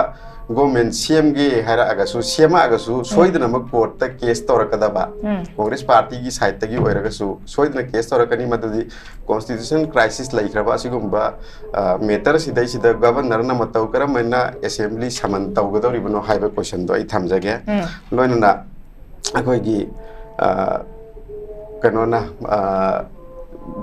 government ꯁꯦꯝꯒꯦ ꯍꯥꯏꯔꯛꯑꯒꯁꯨ, ꯁꯦꯝꯃꯛꯑꯒꯁꯨ ꯎꯝ꯫ ꯁꯣꯏꯗꯅꯃꯛ courtꯇ case ꯇꯧꯔꯛꯀꯗꯕ, ꯎꯝ꯫ Congress partyꯒꯤ sideꯇꯒꯤ ꯑꯣꯏꯔꯒꯁꯨ ꯁꯣꯏꯗꯅ case ꯇꯧꯔꯛꯀꯅꯤ꯫ ꯃꯗꯨꯗꯤ constitution crisis ꯂꯩꯈ꯭ꯔꯕ ꯑꯁꯤꯒꯨꯝꯕ, ꯑ, matter ꯁꯤꯗꯩꯁꯤꯗ governorꯅ ꯃꯇꯧ ꯀꯔꯝꯍꯥꯏꯅ assembly summon ꯇꯧꯒꯗꯧꯔꯤꯕꯅꯣ ꯍꯥꯏꯕ questionꯗꯣ ꯑꯩ ꯊꯝꯖꯒꯦ꯫ ꯎꯝ꯫ ꯂꯣꯏꯅꯅ ꯑꯩꯈꯣꯏꯒꯤ, ꯑ, ꯀꯩꯅꯣꯅ, ꯑ,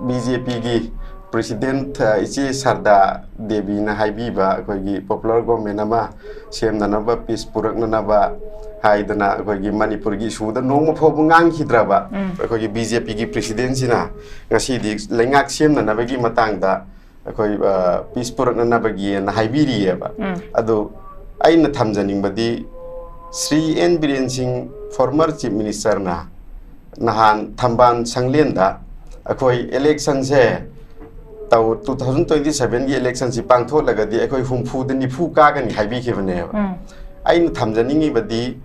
BJPꯒꯤ president, ꯑ, ꯏꯆꯦ ꯁꯔꯗꯥ ꯗꯦꯕꯤꯅ ꯍꯥꯏꯕꯤꯕ ꯑꯩꯈꯣꯏꯒꯤ popular government ꯑꯃ ꯁꯦꯝꯅꯅꯕ, peace ꯄꯨꯔꯛꯅꯅꯕ ꯍꯥꯏꯗꯅ ꯑꯩꯈꯣꯏꯒꯤ ꯃꯅꯤꯄꯨꯔꯒꯤ issueꯗ ꯅꯣꯡꯃ ꯐꯥꯎꯕ ꯉꯥꯡꯈꯤꯗ꯭ꯔꯕ ꯎꯝ꯫ ꯑꯩꯈꯣꯏꯒꯤ BJPꯒꯤ presidentꯁꯤꯅ ꯉꯁꯤꯗꯤ ꯂꯩꯉꯥꯛ ꯁꯦꯝꯅꯅꯕꯒꯤ ꯃꯇꯥꯡꯗ ꯑꯩꯈꯣꯏ, ꯑ, peace ꯄꯨꯔꯛꯅꯅꯕꯒꯤꯅ ꯍꯥꯏꯕꯤꯔꯤꯑꯕ꯫ ꯎꯝ꯫ ꯑꯗꯨ ꯑꯩꯅ ꯊꯝꯖꯅꯤꯡꯕꯗꯤ, ꯁ꯭ꯔꯤ ꯑꯦꯟ ꯕꯤꯔꯦꯟ ꯁꯤꯡ, former Chief Minister ꯅ ꯅꯍꯥꯟ ꯊꯝꯕꯥꯜ ꯁꯪꯂꯦꯟꯗ ꯑꯩꯈꯣꯏ election ꯁꯦ ꯇꯧ, two thousand twenty seven ꯒꯤ election ꯁꯤ ꯄꯥꯡꯊꯣꯛꯂꯒꯗꯤ ꯑꯩꯈꯣꯏ ꯍꯨꯝꯐꯨꯗ ꯅꯤꯐꯨ ꯀꯥꯒꯅꯤ ꯍꯥꯏꯕꯤꯈꯤꯕꯅꯦꯕ꯫ ꯎꯝ꯫ ꯑꯩꯅ ꯊꯝꯖꯅꯤꯡꯉꯤꯕꯗꯤ,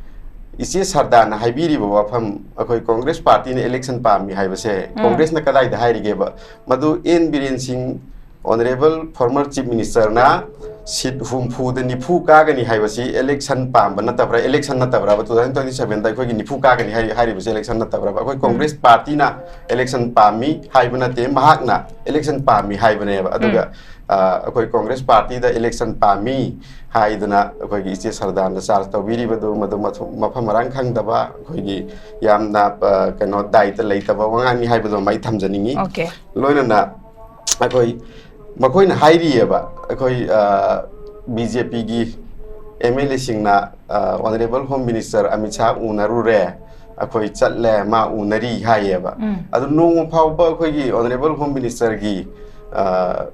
ꯏꯆꯦ ꯁꯔꯗꯥꯅ ꯍꯥꯏꯕꯤꯔꯤꯕ ꯋꯥꯐꯝ, ꯑꯩꯈꯣꯏ Congress Party ꯅ election ꯄꯥꯝꯃꯤ ꯍꯥꯏꯕꯁꯦ ꯎꯝ꯫ Congress ꯅ ꯀꯗꯥꯏꯗ ꯍꯥꯏꯔꯤꯒꯦꯕ? ꯃꯗꯨ ꯑꯦꯟ ꯕꯤꯔꯦꯟ ꯁꯤꯡ, honourable former Chief Minister ꯅ seat ꯍꯨꯝꯐꯨꯗ ꯅꯤꯐꯨ ꯀꯥꯒꯅꯤ ꯍꯥꯏꯕꯁꯤ election ꯄꯥꯝꯕ ꯅꯠꯇꯕ꯭ꯔꯥ, election ꯅꯠꯇꯕ꯭ꯔꯥ? Two thousand twenty seven ꯗ ꯑꯩꯈꯣꯏꯒꯤ ꯅꯤꯐꯨ ꯀꯥꯒꯅꯤ ꯍꯥꯏ-, ꯍꯥꯏꯔꯤꯕꯁꯤ election ꯅꯠꯇꯕ꯭ꯔꯥ? ꯑꯩꯈꯣꯏ Congress Party ꯅ election ꯄꯥꯝꯃꯤ ꯍꯥꯏꯕ ꯅꯠꯇꯦ, ꯃꯍꯥꯛꯅ election ꯄꯥꯝꯃꯤ ꯍꯥꯏꯕꯅꯦꯕ꯫ ꯑꯗꯨꯒ, ꯑ, ꯑꯩꯈꯣꯏ Congress Party ꯗ election ꯄꯥꯝꯃꯤ ꯍꯥꯏꯗꯨꯅ ꯑꯩꯈꯣꯏꯒꯤ ꯏꯆꯦ ꯁꯔꯗꯥꯅ charge ꯇꯧꯕꯤꯔꯤꯕꯗꯨ, ꯃꯗꯨ ꯃꯊ-, ꯃꯐꯝ ꯃꯔꯥꯡ ꯈꯪꯗꯕ, ꯑꯩꯈꯣꯏꯒꯤ ꯌꯥꯝꯅ, ꯑ, ꯀꯩꯅꯣ, ꯗꯥꯏꯇ ꯂꯩꯇꯕ ꯋꯥꯉꯥꯡꯅꯤ ꯍꯥꯏꯕꯗꯨ ꯑꯃ ꯑꯩ ꯊꯝꯖꯅꯤꯡꯉꯤ꯫ Okay꯫ ꯂꯣꯏꯅꯅ ꯑꯩꯈꯣꯏ, ꯃꯈꯣꯏꯅ ꯍꯥꯏꯔꯤꯑꯕ, ꯑꯩꯈꯣꯏ, ꯑ, B J P ꯒꯤ M L A ꯁꯤꯡꯅ, ꯑ, honourable Home Minister Amit Shah ꯎꯅꯔꯨꯔꯦ, ꯑꯩꯈꯣꯏ ꯆꯠꯂꯦ, ꯃꯥ ꯎꯅꯔꯤ ꯍꯥꯏꯌꯦꯕ꯫ ꯎꯝ꯫ ꯑꯗꯨ ꯅꯣꯡꯃ ꯐꯥꯎꯕ ꯑꯩꯈꯣꯏꯒꯤ honourable Home Minister ꯒꯤ, ꯑ,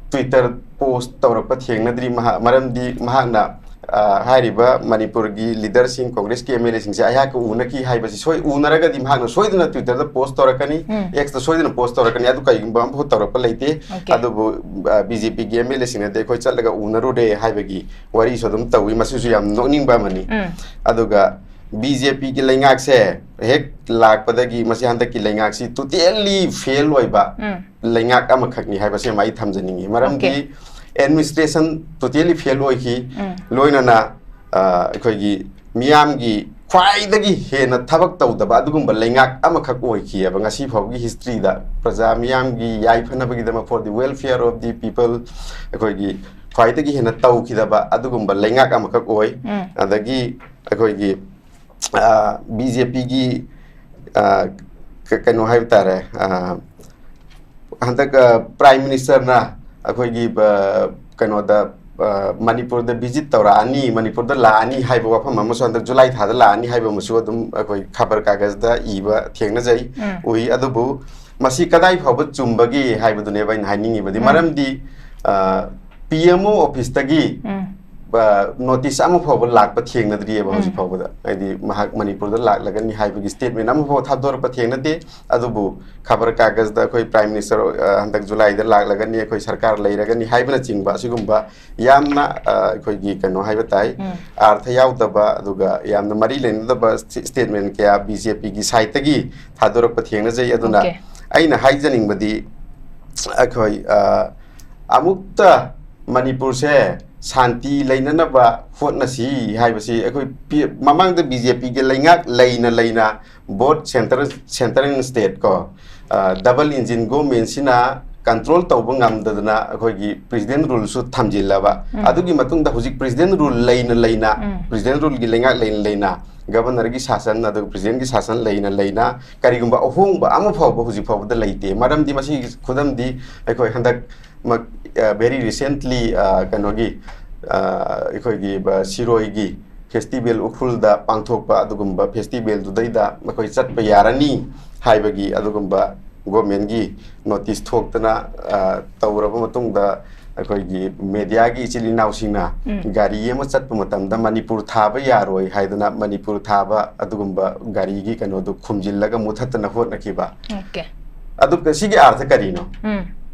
Twitter post ꯇꯧꯔꯛꯄ ꯊꯦꯡꯅꯗ꯭ꯔꯤ꯫ ꯃꯍꯥꯛ, ꯃꯔꯝꯗꯤ ꯃꯍꯥꯛꯅ, ꯑ, ꯍꯥꯏꯔꯤꯕ ꯃꯅꯤꯄꯨꯔꯒꯤ leader ꯁꯤꯡ, Congress ꯀꯤ M L A ꯁꯤꯡꯁꯦ ꯑꯩꯍꯥꯛꯀ ꯎꯅꯈꯤ ꯍꯥꯏꯕꯁꯤ ꯁꯣꯏ-, ꯎꯅꯔꯒꯗꯤ ꯃꯍꯥꯛꯅ ꯁꯣꯏꯗꯅ Twitter ꯗ post ꯇꯧꯔꯛꯀꯅꯤ, ꯎꯝ꯫ X ꯇ ꯁꯣꯏꯗꯅ post ꯇꯧꯔꯛꯀꯅꯤ꯫ ꯑꯗꯨ ꯀꯩꯒꯨꯝꯕ ꯑꯃꯐꯥꯎ ꯇꯧꯔꯛꯄ ꯂꯩꯇꯦ꯫ Okay꯫ ꯑꯗꯨꯕꯨ, ꯑ, B J P ꯒꯤ M L A ꯁꯤꯡꯅꯗꯤ ꯑꯩꯈꯣꯏ ꯆꯠꯂꯒ ꯎꯅꯔꯨꯔꯦ ꯍꯥꯏꯕꯒꯤ ꯋꯥꯔꯤꯁꯨ ꯑꯗꯨꯝ ꯇꯧꯏ꯫ ꯃꯁꯤꯁꯨ ꯌꯥꯝ ꯅꯣꯛꯅꯤꯡꯕ ꯑꯃꯅꯤ꯫ ꯎꯝ꯫ ꯑꯗꯨꯒ B J P ꯒꯤ ꯂꯩꯉꯥꯛꯁꯦ ꯍꯦꯛ ꯂꯥꯛꯄꯗꯒꯤ ꯃꯁꯤ ꯍꯟꯗꯛꯀꯤ ꯂꯩꯉꯥꯛꯁꯤ totally fail ꯑꯣꯏꯕ ꯎꯝ꯫ ꯂꯩꯉꯥꯛ ꯑꯃꯈꯛꯅꯤ ꯍꯥꯏꯕꯁꯤ ꯑꯃ ꯑꯩ ꯊꯝꯖꯅꯤꯡꯉꯤ꯫ ꯃꯔꯝꯗꯤ Okay꯫ Administration totally fail ꯑꯣꯏꯈꯤ꯫ ꯎꯝ꯫ ꯂꯣꯏꯅꯅ, ꯑ, ꯑꯩꯈꯣꯏꯒꯤ ꯃꯤꯌꯥꯝꯒꯤ ꯈ꯭ꯋꯥꯏꯗꯒꯤ ꯍꯦꯟꯅ ꯊꯕꯛ ꯇꯧꯗꯕ ꯑꯗꯨꯒꯨꯝꯕ ꯂꯩꯉꯥꯛ ꯑꯃꯈꯛ ꯑꯣꯏꯈꯤꯑꯕ꯫ ꯉꯁꯤ ꯐꯥꯎꯒꯤ history ꯗ ꯄ꯭ꯔꯖꯥ ꯃꯤꯌꯥꯝꯒꯤ ꯌꯥꯏꯐꯅꯕꯒꯤꯗꯃꯛ, for the welfare of the people, ꯑꯩꯈꯣꯏꯒꯤ ꯈ꯭ꯋꯥꯏꯗꯒꯤ ꯍꯦꯟꯅ ꯇꯧꯈꯤꯗꯕ ꯑꯗꯨꯒꯨꯝꯕ ꯂꯩꯉꯥꯛ ꯑꯃꯈꯛ ꯑꯣꯏ꯫ ꯎꯝ꯫ ꯑꯗꯒꯤ ꯑꯩꯈꯣꯏꯒꯤ, ꯑ, B J P ꯒꯤ, ꯑ, ꯀ-, ꯀꯩꯅꯣ ꯍꯥꯏꯕ ꯇꯥꯔꯦ, ꯑ, ꯍꯟꯗꯛ, ꯑ, Prime Minister ꯅ ꯑꯩꯈꯣꯏꯒꯤ, ꯑ, ꯀꯩꯅꯣꯗ, ꯑ, ꯃꯅꯤꯄꯨꯔꯗ visit ꯇꯧꯔꯛꯑꯅꯤ, ꯃꯅꯤꯄꯨꯔꯗ ꯂꯥꯛꯑꯅꯤ ꯍꯥꯏꯕ ꯋꯥꯐꯝ ꯑꯃꯁꯨ, ꯍꯟꯗꯛ ꯖꯨꯂꯥꯏ ꯊꯥꯗ ꯂꯥꯛꯑꯅꯤ ꯍꯥꯏꯕ ꯑꯃꯁꯨ ꯑꯗꯨꯝ ꯑꯩꯈꯣꯏ ꯈꯕꯔ ꯀꯥꯒꯖꯗ ꯏꯕ ꯊꯦꯡꯅꯖꯩ, ꯎꯝ꯫ ꯎꯏ꯫ ꯑꯗꯨꯕꯨ ꯃꯁꯤ ꯀꯗꯥꯏ ꯐꯥꯎꯕ ꯆꯨꯝꯕꯒꯦ ꯍꯥꯏꯕꯗꯨꯅꯦꯕ ꯑꯩꯅ ꯍꯥꯏꯅꯤꯡꯉꯤꯕꯗꯤ꯫ ꯎꯝ꯫ ꯃꯔꯝꯗꯤ, ꯑ, P M O office ꯇꯒꯤ ꯎꯝ꯫ ꯅꯣꯇꯤꯁ ꯑꯃ ꯐꯥꯎꯕ ꯂꯥꯛꯄ ꯊꯦꯡꯅꯗ꯭ꯔꯤꯑꯕ ꯍꯧꯖꯤꯛ ꯐꯥꯎꯕꯗ꯫ ꯍꯥꯏꯗꯤ ꯃꯍꯥꯛ ꯃꯅꯤꯄꯨꯔꯗ ꯂꯥꯛꯂꯒꯅꯤ ꯍꯥꯏꯕꯒꯤ ꯁ꯭ꯇꯦꯠꯃꯦꯟ ꯑꯃ ꯐꯥꯎꯕ ꯊꯥꯗꯣꯔꯛꯄ ꯊꯦꯡꯅꯗꯦ꯫ ꯑꯗꯨꯕꯨ ꯈꯕꯔ ꯀꯥꯒꯖꯗ ꯑꯩꯈꯣꯏ ꯄ꯭ꯔꯥꯏꯝ ꯃꯤꯅꯤꯁꯇꯔ ꯍꯟꯗꯛ ꯖꯨꯂꯥꯏꯗ ꯂꯥꯛꯂꯒꯅꯤ, ꯑꯩꯈꯣꯏ ꯁꯔꯀꯥꯔ ꯂꯩꯔꯒꯅꯤ ꯍꯥꯏꯕꯅꯆꯤꯡꯕ ꯑꯁꯤꯒꯨꯝꯕ ꯌꯥꯝꯅ ꯑ, ꯑꯩꯈꯣꯏꯒꯤ ꯀꯩꯅꯣ ꯍꯥꯏꯕ ꯇꯥꯏ, ꯑꯥꯔꯊ ꯌꯥꯎꯗꯕ ꯑꯗꯨꯒ ꯌꯥꯝꯅ ꯃꯔꯤ ꯂꯩꯅꯗꯕ ꯁ꯭ꯇꯦꯠꯃꯦꯟ ꯀꯌꯥ ꯕꯤ ꯖꯦ ꯄꯤꯒꯤ ꯁꯥꯏꯠꯇꯒꯤ ꯊꯥꯗꯣꯔꯛꯄ ꯊꯦꯡꯅꯖꯩ꯫ ꯑꯗꯨꯅ ꯑꯩꯅ ꯍꯥꯏꯖꯅꯤꯡꯕꯗꯤ ꯑꯩꯈꯣꯏ ꯑ, ꯑꯃꯨꯛꯇ ꯃꯅꯤꯄꯨꯔꯁꯦ ꯁꯥꯟꯇꯤ ꯂꯩꯅꯅꯕ ꯍꯣꯠꯅꯁꯤ ꯍꯥꯏꯕꯁꯤ ꯑꯩꯈꯣꯏ ꯄꯤ- ꯃꯃꯥꯡꯗ ꯕꯤ ꯖꯦ ꯄꯤꯒꯤ ꯂꯩꯉꯥꯛ ꯂꯩꯅ ꯂꯩꯅ both centre centre and state ꯀꯣ, ꯗꯕꯜ ꯏꯟꯖꯤꯟ ꯒꯣꯔꯃꯦꯟꯁꯤꯅ ꯀꯟꯇ꯭ꯔꯣꯜ ꯇꯧꯕ ꯉꯝꯗꯗꯅ ꯑꯩꯈꯣꯏꯒꯤ ꯄ꯭ꯔꯦꯁꯤꯗꯦꯟ ꯔꯨꯜꯁꯨ ꯊꯝꯖꯤꯜꯂꯕ꯫ ꯑꯗꯨꯒꯤ ꯃꯇꯨꯡꯗ ꯍꯧꯖꯤꯛ ꯄ꯭ꯔꯦꯁꯤꯗꯦꯟ ꯔꯨꯜ ꯂꯩꯅ ꯂꯩꯅ, ꯄ꯭ꯔꯦꯁꯤꯗꯦꯟ ꯔꯨꯜꯒꯤ ꯂꯩꯉꯥꯛ ꯂꯩꯅ ꯂꯩꯅ ꯒꯕꯔꯅꯔꯒꯤ ꯁꯥꯁꯟ ꯑꯗꯨꯒ ꯄ꯭ꯔꯦꯁꯤꯗꯦꯟꯒꯤ ꯁꯥꯁꯟ ꯂꯩꯅ ꯂꯩꯅ ꯀꯔꯤꯒꯨꯝꯕ ꯑꯍꯣꯡꯕ ꯑꯃ ꯐꯥꯎꯕ ꯍꯧꯖꯤꯛ ꯐꯥꯎꯕꯗ ꯂꯩꯇꯦ꯫ ꯃꯔꯝꯗꯤ ꯃꯁꯤꯒꯤ ꯈꯨꯗꯝꯗꯤ ꯑꯩꯈꯣꯏ ꯍꯟꯗꯛ ꯃꯛ very recently ꯀꯩꯅꯣꯒꯤ ꯑꯩꯈꯣꯏꯒꯤ ꯁꯤꯔꯣꯏꯒꯤ ꯐꯦꯁꯇꯤꯚꯦꯜ ꯎꯈ꯭ꯔꯨꯜꯗ ꯄꯥꯡꯊꯣꯛꯄ ꯑꯗꯨꯒꯨꯝꯕ ꯐꯦꯁꯇꯤꯚꯦꯜꯗꯨꯗꯩꯗ ꯃꯈꯣꯏ ꯆꯠꯄ ꯌꯥꯔꯅꯤ ꯍꯥꯏꯕꯒꯤ ꯑꯗꯨꯒꯨꯝꯕ ꯒꯣꯔꯃꯦꯟꯒꯤ ꯅꯣꯇꯤꯁ ꯊꯣꯛꯇꯅ ꯇꯧꯔꯕ ꯃꯇꯨꯡꯗ ꯑꯩꯈꯣꯏꯒꯤ ꯃꯦꯗꯤꯌꯥꯒꯤ ꯏꯆꯤꯜ ꯏꯅꯥꯎꯁꯤꯡꯅ ꯒꯥꯔꯤ ꯑꯃ ꯆꯠꯄ ꯃꯇꯝꯗ ꯃꯅꯤꯄꯨꯔ ꯊꯥꯕ ꯌꯥꯔꯣꯏ ꯍꯥꯏꯗꯅ ꯃꯅꯤꯄꯨꯔ ꯊꯥꯕ ꯑꯗꯨꯒꯨꯝꯕ ꯒꯥꯔꯤꯒꯤ ꯀꯩꯅꯣꯗꯨ ꯈꯨꯝꯖꯤꯜꯂꯒ ꯃꯨꯊꯠꯇꯅ ꯍꯣꯠꯅꯈꯤꯕ꯫ ꯑꯗꯨꯒ ꯁꯤꯒꯤ ꯑꯥꯔꯊ ꯀꯔꯤꯅꯣ?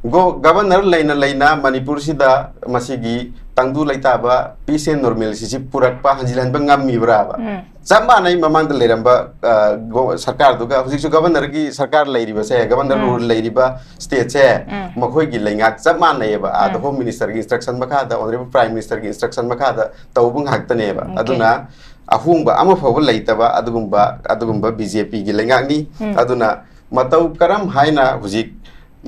ꯒꯣ- ꯒꯕꯔꯅꯔ ꯂꯩꯅ ꯂꯩꯅ ꯃꯅꯤꯄꯨꯔꯁꯤꯗ ꯃꯁꯤꯒꯤ ꯇꯪꯗꯨ ꯂꯩꯇꯥꯕ peace and normalcy ꯁꯤ ꯄꯨꯔꯛꯄ, ꯍꯟꯖꯤꯜꯍꯟꯕ ꯉꯝꯃꯤꯕ꯭ꯔꯥꯕ? ꯆꯞ ꯃꯥꯟꯅꯩ ꯃꯃꯥꯡꯗ ꯂꯩꯔꯝꯕ ꯑ, ꯒꯣ- ꯁꯔꯀꯥꯔꯗꯨꯒ ꯍꯧꯖꯤꯛꯁꯨ ꯒꯕꯔꯅꯔꯒꯤ ꯁꯔꯀꯥꯔ ꯂꯩꯔꯤꯕꯁꯦ, ꯒꯕꯔꯅꯔ ꯔꯨꯜ ꯂꯩꯔꯤꯕ ꯁ꯭ꯇꯦꯠꯁꯦ ꯃꯈꯣꯏꯒꯤ ꯂꯩꯉꯥꯛ ꯆꯞ ꯃꯥꯟꯅꯩꯌꯦꯕ꯫ ꯑꯥꯗ ꯍꯣꯝ ꯃꯤꯅꯤꯁꯇꯔꯒꯤ ꯏꯟꯁꯇ꯭ꯔꯛꯁꯟ ꯃꯈꯥꯗ, ꯑꯣꯅꯔꯦꯕꯜ ꯄ꯭ꯔꯥꯏꯝ ꯃꯤꯅꯤꯁꯇꯔꯒꯤ ꯏꯟꯁꯇ꯭ꯔꯛꯁꯟ ꯃꯈꯥꯗ ꯇꯧꯕ ꯉꯥꯛꯇꯅꯦꯕ꯫ ꯑꯗꯨꯅ ꯑꯍꯣꯡꯕ ꯑꯃ ꯐꯥꯎꯕ ꯂꯩꯇꯕ ꯑꯗꯨꯒꯨꯝꯕ ꯑꯗꯨꯒꯨꯝꯕ ꯕꯤ ꯖꯦ ꯄꯤꯒꯤ ꯂꯩꯉꯥꯛꯅꯤ꯫ ꯑꯗꯨꯅ ꯃꯇꯧ ꯀꯔꯝ ꯍꯥꯏꯅ ꯍꯧꯖꯤꯛ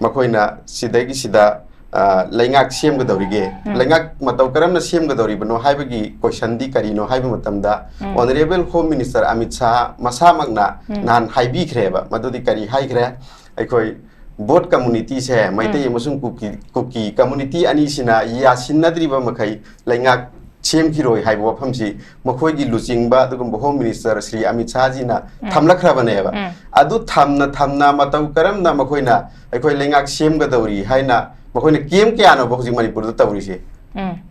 ꯃꯈꯣꯏꯅ ꯁꯤꯗꯒꯤ ꯁꯤꯗ ꯑ, ꯂꯩꯉꯥꯛ ꯁꯦꯝꯒꯗꯧꯔꯤꯒꯦ, ꯂꯩꯉꯥꯛ ꯃꯇꯧ ꯀꯔꯝꯅ ꯁꯦꯝꯒꯗꯧꯔꯤꯕꯅꯣ ꯍꯥꯏꯕꯒꯤ ꯀꯣꯏꯁꯟꯗꯤ ꯀꯔꯤꯅꯣ ꯍꯥꯏꯕ ꯃꯇꯝꯗ, honourable home minister Amit Shah ꯃꯁꯥꯃꯛꯅ ꯅꯍꯥꯟ ꯍꯥꯏꯕꯤꯈ꯭ꯔꯦꯕ꯫ ꯃꯗꯨꯗꯤ ꯀꯔꯤ ꯍꯥꯏꯈ꯭ꯔꯦ? ꯑꯩꯈꯣꯏ ꯕꯣꯠ ꯀꯝꯃꯨꯅꯤꯇꯤꯁꯦ, ꯃꯩꯇꯩ ꯑꯃꯁꯨꯡ ꯀꯨꯀꯤ ꯀꯨꯀꯤ ꯀꯝꯃꯨꯅꯤꯇꯤ ꯑꯅꯤꯁꯤꯅ ꯌꯥꯁꯤꯟꯅꯗ꯭ꯔꯤꯕ ꯃꯈꯩ ꯂꯩꯉꯥꯛ ꯁꯦꯝꯈꯤꯔꯣꯏ ꯍꯥꯏꯕ ꯋꯥꯐꯝꯁꯤ ꯃꯈꯣꯏꯒꯤ ꯂꯨꯆꯤꯡꯕ ꯑꯗꯨꯒꯨꯝꯕ ꯍꯣꯝ ꯃꯤꯅꯤꯁꯇꯔ ꯁ꯭ꯔꯤ ꯑꯃꯤꯠ ꯁꯥꯍꯖꯤꯅ ꯊꯝꯂꯛꯈ꯭ꯔꯕꯅꯦꯕ꯫ ꯑꯗꯨ ꯊꯝꯅ ꯊꯝꯅ ꯃꯇꯧ ꯀꯔꯝꯅ ꯃꯈꯣꯏꯅ ꯑꯩꯈꯣꯏ ꯂꯩꯉꯥꯛ ꯁꯦꯝꯒꯗꯧꯔꯤ ꯍꯥꯏꯅ ꯃꯈꯣꯏꯅ ꯀꯦꯝ ꯀꯌꯥꯅꯣꯕ ꯍꯧꯖꯤꯛ ꯃꯅꯤꯄꯨꯔꯗ ꯇꯧꯔꯤꯁꯦ?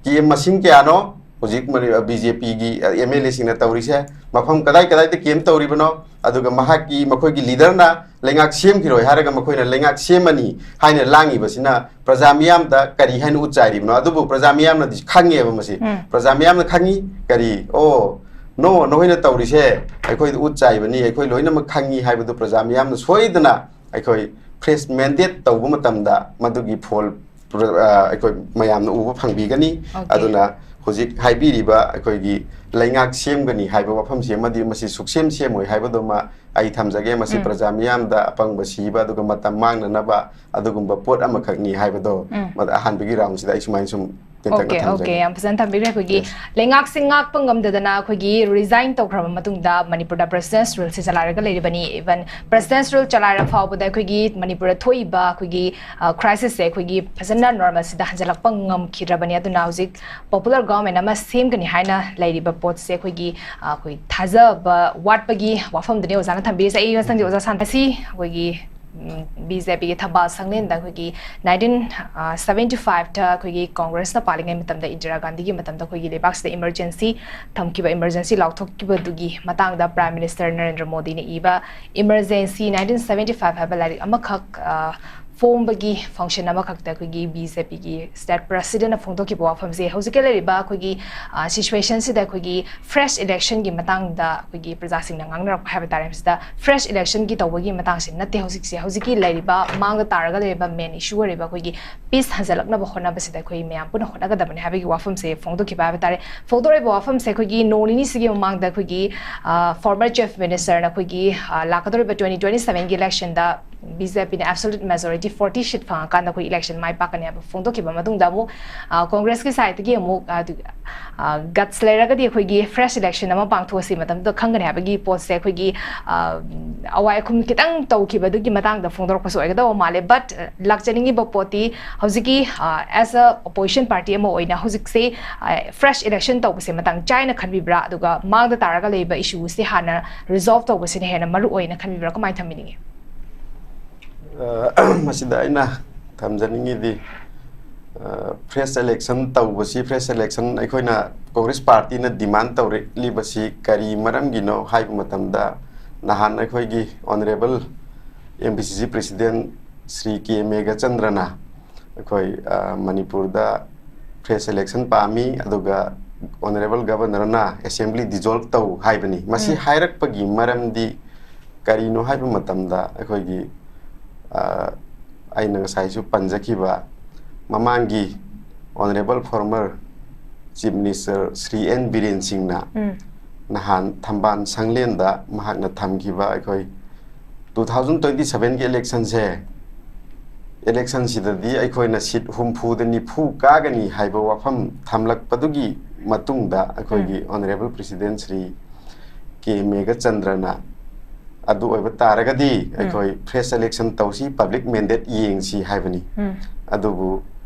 ꯀꯦꯝ ꯃꯁꯤꯡ ꯀꯌꯥꯅꯣ? ꯍꯧꯖꯤꯛ ꯕꯤ ꯖꯦ ꯄꯤꯒꯤ ꯑꯦꯝ ꯑꯦꯜ ꯑꯦꯁꯤꯡꯅ ꯇꯧꯔꯤꯁꯦ ꯃꯐꯝ ꯀꯗꯥꯏ ꯀꯗꯥꯏꯗ ꯀꯦꯝ ꯇꯧꯔꯤꯕꯅꯣ, ꯑꯗꯨꯒ ꯃꯍꯥꯛꯀꯤ, ꯃꯈꯣꯏꯒꯤ ꯂꯤꯗꯔꯅ ꯂꯩꯉꯥꯛ ꯁꯦꯝꯈꯤꯔꯣꯏ ꯍꯥꯏꯔꯒ ꯃꯈꯣꯏꯅ ꯂꯩꯉꯥꯛ ꯁꯦꯝꯃꯅꯤ ꯍꯥꯏꯅ ꯂꯥꯡꯉꯤꯕꯁꯤꯅ ꯄ꯭ꯔꯖꯥ ꯃꯤꯌꯥꯝꯗ ꯀꯔꯤ ꯍꯥꯏꯅ ꯎꯠ ꯆꯥꯏꯔꯤꯕꯅꯣ? ꯑꯗꯨꯕꯨ ꯄ꯭ꯔꯖꯥ ꯃꯤꯌꯥꯝꯅꯗꯤ ꯈꯪꯉꯦꯕ ꯃꯁꯤ꯫ ꯎꯝ꯫ ꯄ꯭ꯔꯖꯥ ꯃꯤꯌꯥꯝꯅ ꯈꯪꯉꯤ ꯀꯔꯤ? ꯑꯣ, ꯅꯣ, ꯅꯈꯣꯏꯅ ꯇꯧꯔꯤꯁꯦ ꯑꯩꯈꯣꯏꯗ ꯎꯠ ꯆꯥꯏꯕꯅꯤ, ꯑꯩꯈꯣꯏ ꯂꯣꯏꯅꯃꯛ ꯈꯪꯉꯤ ꯍꯥꯏꯕꯗꯨ ꯄ꯭ꯔꯖꯥ ꯃꯤꯌꯥꯝꯅ ꯁꯣꯏꯗꯅ ꯑꯩꯈꯣꯏ ꯐ꯭ꯔꯦꯁ ꯃꯦꯟꯗꯦꯠ ꯇꯧꯕ ꯃꯇꯝꯗ ꯃꯗꯨꯒꯤ ꯐꯣꯜ ꯄ꯭ꯔ-, ꯑ, ꯑꯩꯈꯣꯏ ꯃꯌꯥꯝꯅ ꯎꯕ ꯐꯪꯕꯤꯒꯅꯤ꯫ Okay. ꯑꯗꯨꯅ ꯍꯧꯖꯤꯛ ꯍꯥꯏꯕꯤꯔꯤꯕ ꯑꯩꯈꯣꯏꯒꯤ ꯂꯩꯉꯥꯛ ꯁꯦꯝꯒꯅꯤ ꯍꯥꯏꯕ ꯋꯥꯐꯝꯁꯤ ꯑꯃꯗꯤ ꯃꯁꯤ ꯁꯨꯛꯁꯦꯝ ꯁꯦꯝꯃꯣꯏ ꯍꯥꯏꯕꯗꯨꯃ ꯑꯩ ꯊꯝꯖꯒꯦ꯫ ꯃꯁꯤ ꯎꯝ꯫ ꯄ꯭ꯔꯖꯥ ꯃꯤꯌꯥꯝꯗ ꯑꯄꯪꯕ ꯁꯤꯕ ꯑꯗꯨꯒ ꯃꯇꯝ ꯃꯥꯡꯅꯅꯕ ꯑꯗꯨꯒꯨꯝꯕ ꯄꯣꯠ ꯑꯃꯈꯛꯅꯤ ꯍꯥꯏꯕꯗꯣ ꯎꯝ꯫ ꯃꯗ ꯑꯍꯥꯟꯕꯒꯤ ꯔꯥꯎꯟꯁꯤꯗ ꯑꯩ ꯁꯨꯃꯥꯏꯅ ꯁꯨꯝ ꯇꯦꯟꯇꯛꯅ ꯑꯣꯀꯦ, ꯊꯝꯖꯒꯦ꯫ ꯑꯣꯀꯦ, ꯌꯥꯝ ꯐꯖꯅ ꯊꯝꯕꯤꯈ꯭ꯔꯦ꯫ ꯑꯩꯈꯣꯏꯒꯤ Yes. ꯂꯩꯉꯥꯛꯁꯦ ꯉꯥꯛꯄ ꯉꯝꯗꯗꯅ ꯑꯩꯈꯣꯏꯒꯤ ꯔꯤꯖꯥꯏꯟ ꯇꯧꯈ꯭ꯔꯕ ꯃꯇꯨꯡꯗ ꯃꯅꯤꯄꯨꯔꯗ ꯄ꯭ꯔꯦꯁꯤꯗꯦꯟꯁ ꯔꯨꯜꯁꯦ ꯆꯂꯥꯏꯔꯒ ꯂꯩꯔꯤꯕꯅꯤ꯫ ꯏꯚꯟ ꯄ꯭ꯔꯦꯁꯤꯗꯦꯟꯁ ꯔꯨꯜ ꯆꯂꯥꯏꯔ ꯐꯥꯎꯕꯗ ꯑꯩꯈꯣꯏꯒꯤ ꯃꯅꯤꯄꯨꯔꯗ ꯊꯣꯛꯏꯕ ꯑꯩꯈꯣꯏꯒꯤ, ꯑ, ꯀ꯭ꯔꯥꯏꯁꯤꯁꯁꯦ ꯑꯩꯈꯣꯏꯒꯤ ꯐꯖꯅ ꯅꯣꯔꯃꯦꯜꯁꯤꯗ ꯍꯟꯖꯤꯜꯂꯛꯄ ꯉꯝꯈꯤꯗ꯭ꯔꯕꯅꯤ꯫ ꯑꯗꯨꯅ ꯍꯧꯖꯤꯛ ꯄꯣꯄꯨꯂꯔ ꯒꯣꯚꯔꯟꯃꯦꯟ ꯑꯃ ꯁꯦꯝꯒꯅꯤ ꯍꯥꯏꯅ ꯂꯩꯔꯤꯕ ꯄꯣꯠꯁꯦ ꯑꯩꯈꯣꯏꯒꯤ, ꯑ, ꯑꯩꯈꯣꯏ ꯊꯥꯖꯕ ꯋꯥꯠꯄꯒꯤ ꯋꯥꯐꯝꯗꯨꯅꯤ ꯑꯣꯖꯥꯅ ꯊꯝꯕꯤꯔꯤꯁꯦ꯫ ꯑꯩ ꯃꯊꯪꯗꯤ ꯑꯣꯖꯥ ꯁꯥꯟꯅꯁꯤ꯫ ꯑꯩꯈꯣꯏꯒꯤ ꯎꯝ, ꯕꯤ ꯖꯦ ꯄꯤꯒꯤ ꯊꯝꯕꯥꯜ ꯁꯪꯂꯦꯟꯗ ꯑꯩꯈꯣꯏꯒꯤ ꯅꯥꯏꯟꯇꯤꯟ ꯁꯕꯦꯟꯇꯤ ꯐꯥꯏꯚꯇ ꯑꯩꯈꯣꯏꯒꯤ ꯀꯣꯡꯒ꯭ꯔꯦꯁꯅ ꯄꯥꯜꯂꯤꯉꯩ ꯃꯇꯝꯗ, ꯏꯟꯗꯤꯔꯥ ꯒꯥꯟꯙꯤꯒꯤ ꯃꯇꯝꯗ ꯑꯩꯈꯣꯏꯒꯤ ꯂꯩꯕꯥꯛꯁꯤꯗ ꯏꯃꯔꯖꯦꯟꯁꯤ ꯊꯝꯈꯤꯕ, ꯏꯃꯔꯖꯦꯟꯁꯤ ꯂꯥꯎꯊꯣꯛꯈꯤꯕꯗꯨꯒꯤ ꯃꯇꯥꯡꯗ ꯄ꯭ꯔꯥꯏꯝ ꯃꯤꯅꯤꯁꯇꯔ ꯅꯔꯦꯟꯗ꯭ꯔ ꯃꯣꯗꯤꯅ ꯏꯕ ꯏꯃꯔꯖꯦꯟꯁꯤ ꯅꯥꯏꯟꯇꯤꯟ ꯁꯕꯦꯟꯇꯤ ꯐꯥꯏꯚ ꯍꯥꯏꯕ ꯂꯥꯏꯔꯤꯛ ꯑꯃꯈꯛ, ꯑ, ꯐꯣꯡꯕꯒꯤ ꯐꯪꯁꯟ ꯑꯃꯈꯛꯇ ꯑꯩꯈꯣꯏꯒꯤ ꯕꯤ ꯖꯦ ꯄꯤꯒꯤ ꯁ꯭ꯇꯦꯠ ꯄ꯭ꯔꯦꯁꯤꯗꯦꯟꯠꯅ ꯐꯣꯡꯗꯣꯛꯈꯤꯕ ꯋꯥꯐꯝꯁꯦ ꯍꯧꯖꯤꯛꯀꯤ ꯂꯩꯔꯤꯕ ꯑꯩꯈꯣꯏꯒꯤ, ꯑ, ꯁꯤꯆꯨꯋꯦꯁꯟꯁꯤꯗ ꯑꯩꯈꯣꯏꯒꯤ ꯐ꯭ꯔꯦꯁ ꯏꯂꯦꯛꯁꯟꯒꯤ ꯃꯇꯥꯡꯗ ꯑꯩꯈꯣꯏꯒꯤ ꯄ꯭ꯔꯖꯥꯁꯤꯡꯅ ꯉꯥꯡꯅꯔꯛꯄ ꯍꯥꯏꯕ ꯇꯥꯔꯦ꯫ ꯃꯁꯤꯗ ꯐ꯭ꯔꯦꯁ ꯏꯂꯦꯛꯁꯟꯒꯤ ꯇꯧꯕꯒꯤ ꯃꯇꯥꯡꯁꯤ ꯅꯠꯇꯦ ꯍꯧꯖꯤꯛꯁꯦ꯫ ꯍꯧꯖꯤꯛꯀꯤ ꯂꯩꯔꯤꯕ ꯃꯥꯡꯗ ꯇꯥꯔꯒ ꯂꯩꯔꯤꯕ ꯃꯦꯟ ꯏꯁꯨ ꯑꯣꯏꯔꯤꯕ ꯑꯩꯈꯣꯏꯒꯤ ꯄꯤꯁ ꯍꯟꯖꯤꯜꯂꯛꯅꯕ ꯍꯣꯠꯅꯕꯁꯤꯗ ꯑꯩꯈꯣꯏ ꯃꯌꯥꯝ ꯄꯨꯟꯅ ꯍꯣꯠꯅꯒꯗꯕꯅꯤ ꯍꯥꯏꯕꯒꯤ ꯋꯥꯐꯝꯁꯦ ꯐꯣꯡꯗꯣꯛꯈꯤꯕ ꯍꯥꯏꯕ ꯇꯥꯔꯦ꯫ ꯐꯣꯡꯗꯣꯔꯛꯏꯕ ꯋꯥꯐꯝꯁꯦ ꯑꯩꯈꯣꯏꯒꯤ ꯅꯣꯡ ꯅꯤꯅꯤꯁꯤꯒꯤ ꯃꯃꯥꯡꯗ ꯑꯩꯈꯣꯏꯒꯤ, ꯑ, ꯐꯣꯔꯃꯔ ꯆꯤꯐ ꯃꯤꯅꯤꯁꯇꯔꯅ ꯑꯩꯈꯣꯏꯒꯤ, ꯑ, ꯂꯥꯛꯀꯗꯧꯔꯤꯕ ꯇ꯭ꯋꯦꯟꯇꯤ ꯇ꯭ꯋꯦꯟꯇꯤ ꯁꯕꯦꯟꯒꯤ ꯏꯂꯦꯛꯁꯟꯗ ꯕꯤ ꯖꯦ ꯄꯤꯅ ꯑꯦꯕꯁꯣꯂꯨꯠ ꯃꯦꯖꯣꯔꯤꯇꯤ ꯐꯣꯔꯇꯤ ꯁꯤꯠ ꯐꯪꯉꯀꯥꯟꯗ ꯑꯩꯈꯣꯏ ꯏꯂꯦꯛꯁꯟ ꯃꯥꯏ ꯄꯥꯛꯀꯅꯤ ꯍꯥꯏꯕ ꯐꯣꯡꯗꯣꯛꯈꯤꯕ ꯃꯇꯨꯡꯗ ꯑꯃꯨꯛ, ꯑ, ꯀꯣꯡꯒ꯭ꯔꯦꯁꯀꯤ ꯁꯥꯏꯠꯇꯒꯤ ꯑꯃꯨꯛ, ꯑ, ꯑꯗꯨ, ꯑ, ꯒꯠꯁ ꯂꯩꯔꯒꯗꯤ ꯑꯩꯈꯣꯏꯒꯤ ꯐ꯭ꯔꯦꯁ ꯏꯂꯦꯛꯁꯟ ꯑꯃ ꯄꯥꯡꯊꯣꯛꯑꯁꯤ, ꯃꯇꯝꯗꯨꯗ ꯈꯪꯒꯅꯤ ꯍꯥꯏꯕꯒꯤ ꯄꯣꯠꯁꯦ ꯑꯩꯈꯣꯏꯒꯤ, ꯑ, ꯑꯋꯥꯏ ꯑꯈꯨꯝ ꯈꯤꯇꯪ ꯇꯧꯈꯤꯕꯗꯨꯒꯤ ꯃꯇꯥꯡꯗ ꯐꯣꯡꯗꯣꯔꯛꯄꯁꯨ ꯑꯣꯏꯒꯗꯧꯕ ꯃꯥꯜꯂꯦ꯫ But, ꯑ, ꯂꯥꯛꯆꯅꯤꯡꯉꯤꯕ ꯄꯣꯠꯇꯤ ꯍꯧꯖꯤꯛꯀꯤ, ꯑ, as a opposition party ꯑꯃ ꯑꯣꯏꯅ ꯍꯧꯖꯤꯛꯁꯦ, ꯑ, ꯐ꯭ꯔꯦꯁ ꯏꯂꯦꯛꯁꯟ ꯇꯧꯕꯁꯦ ꯃꯇꯥꯡ ꯆꯥꯏꯅ ꯈꯟꯕꯤꯕ꯭ꯔꯥ? ꯑꯗꯨꯒ ꯃꯥꯡꯗ ꯇꯥꯔꯒ ꯂꯩꯕ ꯏꯁꯨꯁꯦ ꯍꯥꯟꯅ ꯔꯤꯖꯣꯜꯕ ꯇꯧꯕꯁꯤꯅ ꯍꯦꯟꯅ ꯃꯔꯨ ꯑꯣꯏꯅ ꯈꯟꯕꯤꯕ꯭ꯔꯥ? ꯀꯃꯥꯏꯅ ꯊꯝꯕꯤꯅꯤꯡꯉꯤ? ꯑ, ꯃꯁꯤꯗ ꯑꯩꯅ ꯊꯝꯖꯅꯤꯡꯉꯤꯗꯤ, ꯑ, ꯐ꯭ꯔꯦꯁ ꯏꯂꯦꯛꯁꯟ ꯇꯧꯕꯁꯤ, ꯐ꯭ꯔꯦꯁ ꯏꯂꯦꯛꯁꯟ ꯑꯩꯈꯣꯏꯅ ꯀꯣꯡꯒ꯭ꯔꯦꯁ ꯄꯥꯔꯇꯤꯅ ꯗꯤꯃꯥꯟ ꯇꯧꯔꯛꯂꯤꯕꯁꯤ ꯀꯔꯤ ꯃꯔꯝꯒꯤꯅꯣ ꯍꯥꯏꯕ ꯃꯇꯝꯗ, ꯅꯍꯥꯟ ꯑꯩꯈꯣꯏꯒꯤ ꯑꯣꯅꯔꯦꯕꯜ ꯑꯦꯝ ꯄꯤ ꯁꯤ ꯁꯤ ꯄ꯭ꯔꯦꯁꯤꯗꯦꯟ ꯁ꯭ꯔꯤ ꯀꯦ ꯃꯦꯘꯆꯟꯗ꯭ꯔꯅ ꯑꯩꯈꯣꯏ, ꯑ, ꯃꯅꯤꯄꯨꯔꯗ ꯐ꯭ꯔꯦꯁ ꯏꯂꯦꯛꯁꯟ ꯄꯥꯝꯃꯤ, ꯑꯗꯨꯒ ꯑꯣꯅꯔꯦꯕꯜ ꯒꯕꯔꯅꯔꯅ ꯑꯦꯁꯦꯝꯕ꯭ꯂꯤ ꯗꯤꯖꯣꯜꯕ ꯇꯧ ꯍꯥꯏꯕꯅꯤ꯫ ꯃꯁꯤ ꯎꯝ꯫ ꯍꯥꯏꯔꯛꯄꯒꯤ ꯃꯔꯝꯗꯤ ꯀꯔꯤꯅꯣ ꯍꯥꯏꯕ ꯃꯇꯝꯗ, ꯑꯩꯈꯣꯏꯒꯤ, ꯑ, ꯑꯩꯅ ꯉꯁꯥꯏꯁꯨ ꯄꯟꯖꯈꯤꯕ ꯃꯃꯥꯡꯒꯤ honourable former chief minister Shri N Biren ꯁꯤꯡꯅ ꯎꯝ꯫ ꯅꯍꯥꯟ ꯊꯝꯕꯥꯜ ꯁꯪꯂꯦꯟꯗ ꯃꯍꯥꯛꯅ ꯊꯝꯈꯤꯕ ꯑꯩꯈꯣꯏ ꯇꯨ ꯊꯥꯎꯖꯟ ꯇ꯭ꯋꯦꯟꯇꯤ ꯁꯚꯦꯟꯒꯤ ꯏꯂꯦꯛꯁꯟꯁꯦ, ꯏꯂꯦꯛꯁꯟꯁꯤꯗꯗꯤ ꯑꯩꯈꯣꯏꯅ ꯁꯤꯠ ꯍꯨꯝꯐꯨꯗ ꯅꯤꯐꯨ ꯀꯥꯒꯅꯤ ꯍꯥꯏꯕ ꯋꯥꯐꯝ ꯊꯝꯂꯛꯄꯗꯨꯒꯤ ꯃꯇꯨꯡꯗ, ꯑꯩꯈꯣꯏꯒꯤ ꯑꯣꯅꯔꯦꯕꯜ ꯄ꯭ꯔꯦꯁꯤꯗꯦꯟ ꯁ꯭ꯔꯤ ꯀꯦ ꯃꯦꯘꯆꯟꯗ꯭ꯔꯅ ꯑꯗꯨ ꯑꯣꯏꯕ ꯇꯥꯔꯒꯗꯤ, ꯎꯝ꯫ ꯑꯩꯈꯣꯏ ꯐ꯭ꯔꯦꯁ ꯏꯂꯦꯛꯁꯟ ꯇꯧꯁꯤ, ꯄꯕ꯭ꯂꯤꯛ ꯃꯦꯟꯗꯦꯠ ꯌꯦꯡꯁꯤ ꯍꯥꯏꯕꯅꯤ꯫ ꯎꯝ꯫ ꯑꯗꯨꯕꯨ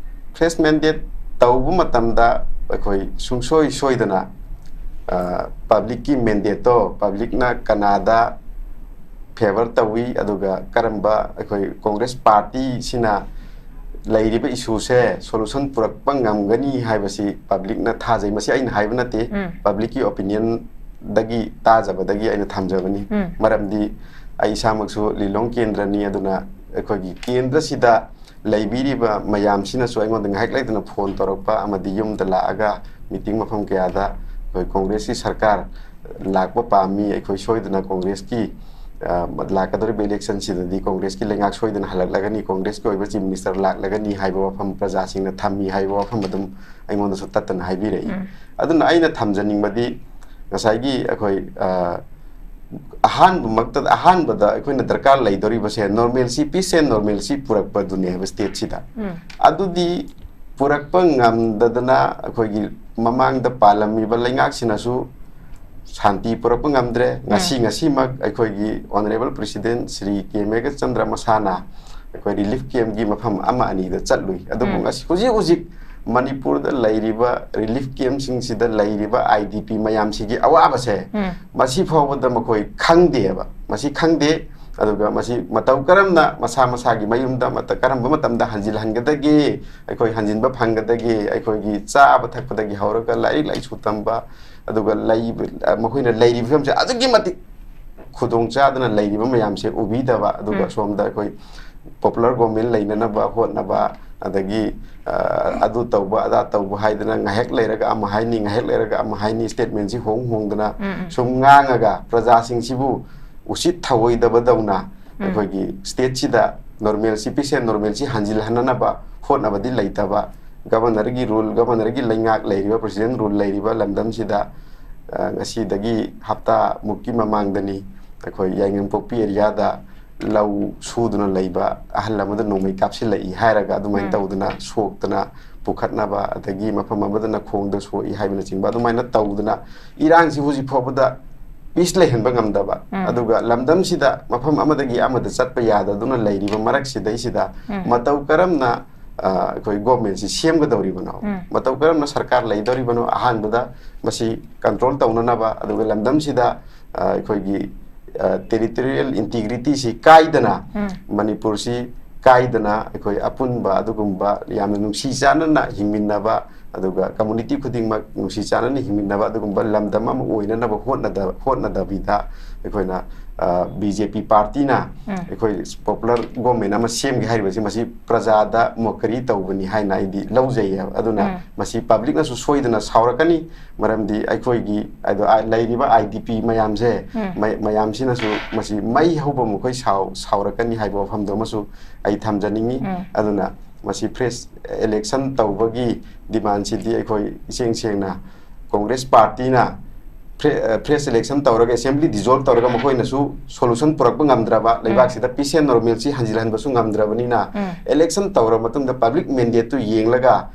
ꯐ꯭ꯔꯦꯁ ꯃꯦꯟꯗꯦꯠ ꯇꯧꯕ ꯃꯇꯝꯗ ꯑꯩꯈꯣꯏ ꯁꯨꯡꯁꯣꯏ ꯁꯣꯏꯗꯅ, ꯑ, ꯄꯕ꯭ꯂꯤꯛꯀꯤ ꯃꯦꯟꯗꯦꯠꯇꯣ, ꯄꯕ꯭ꯂꯤꯛꯅ ꯀꯅꯥꯗ ꯐꯦꯚꯔ ꯇꯧꯏ, ꯑꯗꯨꯒ ꯀꯔꯝꯕ ꯑꯩꯈꯣꯏ ꯀꯣꯡꯒ꯭ꯔꯦꯁ ꯄꯥꯔꯇꯤꯁꯤꯅ ꯂꯩꯔꯤꯕ ꯏꯁꯨꯁꯦ ꯁꯣꯂꯨꯁꯟ ꯄꯨꯔꯛꯄ ꯉꯝꯒꯅꯤ ꯍꯥꯏꯕꯁꯤ ꯄꯕ꯭ꯂꯤꯛꯅ ꯊꯥꯖꯩ꯫ ꯃꯁꯤ ꯑꯩꯅ ꯍꯥꯏꯕ ꯅꯠꯇꯦ, ꯎꯝ꯫ ꯄꯕ꯭ꯂꯤꯛꯀꯤ ꯑꯣꯄꯤꯅꯤꯌꯟꯗꯒꯤ ꯇꯥꯖꯕꯗꯒꯤ ꯑꯩꯅ ꯊꯝꯖꯕꯅꯤ꯫ ꯎꯝ꯫ ꯃꯔꯝꯗꯤ ꯑꯩ ꯏꯁꯥꯃꯛꯁꯨ ꯂꯤꯂꯣꯡ ꯀꯦꯟꯗ꯭ꯔꯅꯤ, ꯑꯗꯨꯅ ꯑꯩꯈꯣꯏꯒꯤ ꯀꯦꯟꯗ꯭ꯔꯁꯤꯗ ꯂꯩꯕꯤꯔꯤꯕ ꯃꯌꯥꯝꯁꯤꯅꯁꯨ ꯑꯩꯉꯣꯟꯗ ꯉꯥꯏꯍꯥꯛ ꯂꯩꯇꯅ ꯐꯣꯟ ꯇꯧꯔꯛꯄ ꯑꯃꯗꯤ ꯌꯨꯝꯗ ꯂꯥꯛꯑꯒ ꯃꯤꯇꯤꯡ ꯃꯐꯝ ꯀꯌꯥꯗ ꯑꯩꯈꯣꯏ ꯀꯣꯡꯒ꯭ꯔꯦꯁꯀꯤ ꯁꯔꯀꯥꯔ ꯂꯥꯛꯄ ꯄꯥꯝꯃꯤ, ꯑꯩꯈꯣꯏ ꯁꯣꯏꯗꯅ ꯀꯣꯡꯒ꯭ꯔꯦꯁꯀꯤ, ꯑ, ꯂꯥꯛꯀꯗꯧꯔꯤꯕ ꯏꯂꯦꯛꯁꯟꯁꯤꯗꯗꯤ ꯀꯣꯡꯒ꯭ꯔꯦꯁꯀꯤ ꯂꯩꯉꯥꯛ ꯁꯣꯏꯗꯅ ꯍꯜꯂꯛꯂꯒꯅꯤ, ꯀꯣꯡꯒ꯭ꯔꯦꯁꯀꯤ ꯑꯣꯏꯕ ꯆꯤꯐ ꯃꯤꯅꯤꯁꯇꯔ ꯂꯥꯛꯂꯒꯅꯤ ꯍꯥꯏꯕ ꯋꯥꯐꯝ, ꯄ꯭ꯔꯖꯥꯁꯤꯡꯅ ꯊꯝꯃꯤ ꯍꯥꯏꯕ ꯋꯥꯐꯝ ꯑꯗꯨꯝ ꯑꯩꯉꯣꯟꯗꯁꯨ ꯇꯠꯇꯅ ꯍꯥꯏꯕꯤꯔꯛꯏ꯫ ꯎꯝ꯫ ꯑꯗꯨꯅ ꯑꯩꯅ ꯊꯝꯖꯅꯤꯡꯕꯗꯤ, ꯉꯁꯥꯏꯒꯤ ꯑꯩꯈꯣꯏ, ꯑ, ꯑꯍꯥꯟꯕꯃꯛꯇꯗ, ꯑꯍꯥꯟꯕꯗ ꯑꯩꯈꯣꯏꯅ ꯗꯔꯀꯥꯔ ꯂꯩꯗꯧꯔꯤꯕꯁꯦ normalcy, peace and normalcy ꯄꯨꯔꯛꯄꯗꯨꯅꯦ ꯍꯥꯏꯕ ꯁ꯭ꯇꯦꯠꯁꯤꯗ꯫ ꯎꯝ꯫ ꯑꯗꯨꯗꯤ ꯄꯨꯔꯛꯄ ꯉꯝꯗꯗꯅ ꯑꯩꯈꯣꯏꯒꯤ ꯃꯃꯥꯡꯗ ꯄꯥꯜꯂꯝꯃꯤꯕ ꯂꯩꯉꯥꯛꯁꯤꯅꯁꯨ ꯁꯥꯟꯇꯤ ꯄꯨꯔꯛꯄ ꯉꯝꯗ꯭ꯔꯦ꯫ ꯉꯁꯤ, ꯎꯝ꯫ ꯉꯁꯤꯃꯛ ꯑꯩꯈꯣꯏꯒꯤ ꯑꯣꯅꯔꯦꯕꯜ ꯄ꯭ꯔꯦꯁꯤꯗꯦꯟ ꯁ꯭ꯔꯤ ꯀꯦ ꯃꯦꯘꯆꯟꯗ꯭ꯔ ꯃꯁꯥꯅ ꯑꯩꯈꯣꯏ ꯔꯤꯂꯤꯐ ꯀꯦꯝꯒꯤ ꯃꯐꯝ ꯑꯃ ꯑꯅꯤꯗ ꯆꯠꯂꯨꯏ꯫ ꯑꯗꯨꯕꯨ ꯎꯝ꯫ ꯉꯁꯤ, ꯍꯧꯖꯤꯛ ꯍꯧꯖꯤꯛ ꯃꯅꯤꯄꯨꯔꯗ ꯂꯩꯔꯤꯕ ꯔꯤꯂꯤꯐ ꯀꯦꯝꯁꯤꯡꯁꯤꯗ ꯂꯩꯔꯤꯕ ꯑꯥꯏ ꯗꯤ ꯄꯤ ꯃꯌꯥꯝꯁꯤꯒꯤ ꯑꯋꯥꯕꯁꯦ ꯎꯝ꯫ ꯃꯁꯤ ꯐꯥꯎꯕꯗ ꯃꯈꯣꯏ ꯈꯪꯗꯦꯕ꯫ ꯃꯁꯤ ꯈꯪꯗꯦ꯫ ꯑꯗꯨꯒ ꯃꯁꯤ ꯃꯇꯧ ꯀꯔꯝꯅ ꯃꯁꯥ ꯃꯁꯥꯒꯤ ꯃꯌꯨꯝꯗ ꯃꯇ-, ꯀꯔꯝꯕ ꯃꯇꯝꯗ ꯍꯟꯖꯤꯜꯍꯟꯒꯗꯒꯦ, ꯑꯩꯈꯣꯏ ꯍꯟꯖꯤꯟꯕ ꯐꯪꯒꯗꯒꯦ, ꯑꯩꯈꯣꯏꯒꯤ ꯆꯥꯕ ꯊꯛꯄꯗꯒꯤ ꯍꯧꯔꯒ ꯂꯥꯏꯔꯤꯛ ꯂꯥꯏꯁꯨ ꯇꯝꯕ, ꯑꯗꯨꯒ ꯂꯩꯕ, ꯃꯈꯣꯏꯅ ꯂꯩꯔꯤꯕ ꯐꯤꯕꯝꯁꯦ ꯑꯗꯨꯛꯀꯤ ꯃꯇꯤꯛ ꯈꯨꯗꯣꯡ ꯆꯥꯗꯅ ꯂꯩꯔꯤꯕ ꯃꯌꯥꯝꯁꯦ ꯎꯕꯤꯗꯕ, ꯑꯗꯨꯒ ꯎꯝ꯫ ꯁꯣꯝꯗ ꯑꯩꯈꯣꯏ popular government ꯂꯩꯅꯅꯕ ꯍꯣꯠꯅꯕ, ꯑꯗꯒꯤ, ꯑ, ꯑꯗꯨ ꯇꯧꯕ, ꯑꯗꯥ ꯇꯧꯕ ꯍꯥꯏꯗꯅ ꯉꯥꯏꯍꯥꯛ ꯂꯩꯔꯒ ꯑꯃ ꯍꯥꯏꯅꯤ, ꯉꯥꯏꯍꯥꯛ ꯂꯩꯔꯒ ꯑꯃ ꯍꯥꯏꯅꯤ, statement ꯁꯤ ꯍꯣꯡ ꯍꯣꯡꯗꯅ ꯎꯝ, ꯎꯝ꯫ ꯁꯨꯝ ꯉꯥꯡꯉꯒ ꯄ꯭ꯔꯖꯥꯁꯤꯡꯁꯤꯕꯨ ꯎꯁꯤꯠ ꯊꯑꯣꯏꯗꯕꯗꯧꯅ ꯎꯝ꯫ ꯑꯩꯈꯣꯏꯒꯤ state ꯁꯤꯗ normalcy, peace and normalcy ꯍꯟꯖꯤꯜꯍꯟꯅꯅꯕ ꯍꯣꯠꯅꯕꯗꯤ ꯂꯩꯇꯕ, governor ꯒꯤ rule, governor ꯒꯤ ꯂꯩꯉꯥꯛ ꯂꯩꯔꯤꯕ, president rule ꯂꯩꯔꯤꯕ ꯂꯝꯗꯝꯁꯤꯗ, ꯑ, ꯉꯁꯤꯗꯒꯤ ꯍꯞꯇꯥ ꯃꯨꯛꯀꯤ ꯃꯃꯥꯡꯗꯅꯤ ꯑꯩꯈꯣꯏ ꯌꯥꯏꯉꯪꯄꯣꯛꯄꯤ area ꯗ ꯂꯧ ꯁꯨꯗꯨꯅ ꯂꯩꯕ ꯑꯍꯜ ꯑꯃꯗ ꯅꯣꯡꯃꯩ ꯀꯥꯞꯁꯤꯜꯂꯛꯏ ꯍꯥꯏꯔꯒ ꯑꯗꯨꯃꯥꯏꯅ ꯎꯝ꯫ ꯇꯧꯗꯅ ꯁꯣꯛꯇꯅ ꯄꯨꯈꯠꯅꯕ, ꯑꯗꯒꯤ ꯃꯐꯝ ꯑꯃꯗꯅ ꯈꯣꯡꯗ ꯁꯣꯛꯏ ꯍꯥꯏꯕꯅꯆꯤꯡꯕ ꯑꯗꯨꯃꯥꯏꯅ ꯇꯧꯗꯅ ꯏꯔꯥꯡꯁꯤ ꯍꯧꯖꯤꯛ ꯐꯥꯎꯕꯗ peace ꯂꯩꯍꯟꯕ ꯉꯝꯗꯕ, ꯎꯝ꯫ ꯑꯗꯨꯒ ꯂꯝꯗꯝꯁꯤꯗ ꯃꯐꯝ ꯑꯃꯗꯒꯤ ꯑꯃꯗ ꯆꯠꯄ ꯌꯥꯗꯗꯨꯅ ꯂꯩꯔꯤꯕ ꯃꯔꯛꯁꯤꯗꯩꯁꯤꯗ ꯎꯝ꯫ ꯃꯇꯧ ꯀꯔꯝꯅ, ꯑ, ꯑꯩꯈꯣꯏ government ꯁꯤ ꯁꯦꯝꯒꯗꯧꯔꯤꯕꯅꯣ? ꯎꯝ꯫ ꯃꯇꯧ ꯀꯔꯝꯅ ꯁꯔꯀꯥꯔ ꯂꯩꯗꯧꯔꯤꯕꯅꯣ? ꯑꯍꯥꯟꯕꯗ ꯃꯁꯤ control ꯇꯧꯅꯅꯕ, ꯑꯗꯨꯒ ꯂꯝꯗꯝꯁꯤꯗ, ꯑ, ꯑꯩꯈꯣꯏꯒꯤ, ꯑ, territorial integrity ꯁꯤ ꯀꯥꯏꯗꯅ, ꯎꯝ꯫ ꯃꯅꯤꯄꯨꯔꯁꯤ ꯀꯥꯏꯗꯅ ꯑꯩꯈꯣꯏ ꯑꯄꯨꯟꯕ ꯑꯗꯨꯒꯨꯝꯕ ꯌꯥꯝꯅ ꯅꯨꯡꯁꯤ ꯆꯥꯟꯅꯅ ꯍꯤꯡꯃꯤꯟꯅꯕ, ꯑꯗꯨꯒ community ꯈꯨꯗꯤꯡꯃꯛ ꯅꯨꯡꯁꯤ ꯆꯥꯟꯅꯅ ꯍꯤꯡꯃꯤꯟꯅꯕ ꯑꯗꯨꯒꯨꯝꯕ ꯂꯝꯗꯝ ꯑꯃ ꯑꯣꯏꯅꯅꯕ ꯍꯣꯠꯅꯗ-, ꯍꯣꯠꯅꯗꯕꯤꯗ ꯑꯩꯈꯣꯏꯅ, ꯑ, B J P party ꯅ ꯎꯝ꯫ ꯑꯩꯈꯣꯏ popular government ꯑꯃ ꯁꯦꯝꯒꯦ ꯍꯥꯏꯔꯤꯕꯁꯤ ꯃꯁꯤ ꯄ꯭ꯔꯖꯥꯗ mockery ꯇꯧꯕꯅꯤ ꯍꯥꯏꯅ ꯑꯩꯗꯤ ꯂꯧꯖꯩꯌꯦꯕ꯫ ꯑꯗꯨꯅ ꯎꯝ꯫ ꯃꯁꯤ public ꯅꯁꯨ ꯁꯣꯏꯗꯅ ꯁꯥꯎꯔꯛꯀꯅꯤ, ꯃꯔꯝꯗꯤ ꯑꯩꯈꯣꯏꯒꯤ ꯑꯗꯣ, ꯑ, ꯂꯩꯔꯤꯕ I D P ꯃꯌꯥꯝꯁꯦ, ꯎꯝ꯫ ꯃꯩ-, ꯃꯌꯥꯝꯁꯤꯅꯁꯨ ꯃꯁꯤ ꯃꯩ ꯍꯧꯕ ꯃꯈꯣꯏ ꯁꯥꯎ-, ꯁꯥꯎꯔꯛꯀꯅꯤ ꯍꯥꯏꯕ ꯋꯥꯐꯝꯗꯣ ꯑꯃꯁꯨ ꯑꯩ ꯊꯝꯖꯅꯤꯡꯉꯤ꯫ ꯎꯝ꯫ ꯑꯗꯨꯅ ꯃꯁꯤ fresh election ꯇꯧꯕꯒꯤ demand ꯁꯤꯗꯤ ꯑꯩꯈꯣꯏ ꯏꯁꯦꯡ ꯁꯦꯡꯅ Congress party ꯅ fre-, ꯑ, fresh election ꯇꯧꯔꯒ, assembly dissolve ꯇꯧꯔꯒ ꯃꯈꯣꯏꯅꯁꯨ solution ꯄꯨꯔꯛꯄ ꯉꯝꯗ꯭ꯔꯕ, ꯎꯝ꯫ ꯂꯩꯕꯥꯛꯁꯤꯗ peace and normalcy ꯍꯟꯖꯤꯜꯍꯟꯕꯁꯨ ꯉꯝꯗ꯭ꯔꯕꯅꯤꯅ, um. Election ꯇꯧꯔꯕ ꯃꯇꯨꯡꯗ public mandate ꯇꯨ ꯌꯦꯡꯂꯒ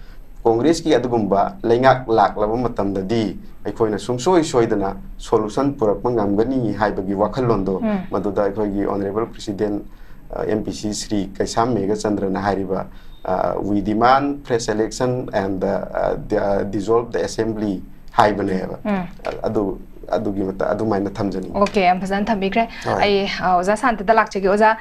Congress ꯀꯤ ꯑꯗꯨꯒꯨꯝꯕ ꯂꯩꯉꯥꯛ ꯂꯥꯛꯂꯕ ꯃꯇꯝꯗꯗꯤ ꯑꯩꯈꯣꯏꯅ ꯁꯨꯡꯁꯣꯏ ꯁꯣꯏꯗꯅ solution ꯄꯨꯔꯛꯄ ꯉꯝꯒꯅꯤ ꯍꯥꯏꯕꯒꯤ ꯋꯥꯈꯜꯂꯣꯟꯗꯣ ꯎꯝ꯫ ꯃꯗꯨꯗ ꯑꯩꯈꯣꯏꯒꯤ Honourable President, ꯑ, M P C ꯁ꯭ꯔꯤ ꯀꯩꯁꯥꯝ ꯃꯦꯘꯆꯟꯗ꯭ꯔꯅ ꯍꯥꯏꯔꯤꯕ, ꯑ, "We demand fresh election and, ꯑ, the, ꯑ, dissolve the assembly" ꯍꯥꯏꯕꯅꯦꯕ꯫ ꯎꯝ꯫ ꯑ-, ꯑꯗꯨ, ꯑꯗꯨꯒꯤ ꯃꯇꯥꯡ ꯑꯗꯨꯃꯥꯏꯅ ꯊꯝꯖꯅꯤꯡꯉꯤ꯫ ꯑꯣꯀꯦ, ꯌꯥꯝ ꯐꯖꯅ ꯊꯝꯕꯤꯈ꯭ꯔꯦ꯫ ꯍꯣꯏ꯫ ꯑꯩ ꯑ, ꯑꯣꯖꯥ ꯁꯥꯟꯇꯗ ꯂꯥꯛꯆꯒꯦ꯫ ꯑꯣꯖꯥ,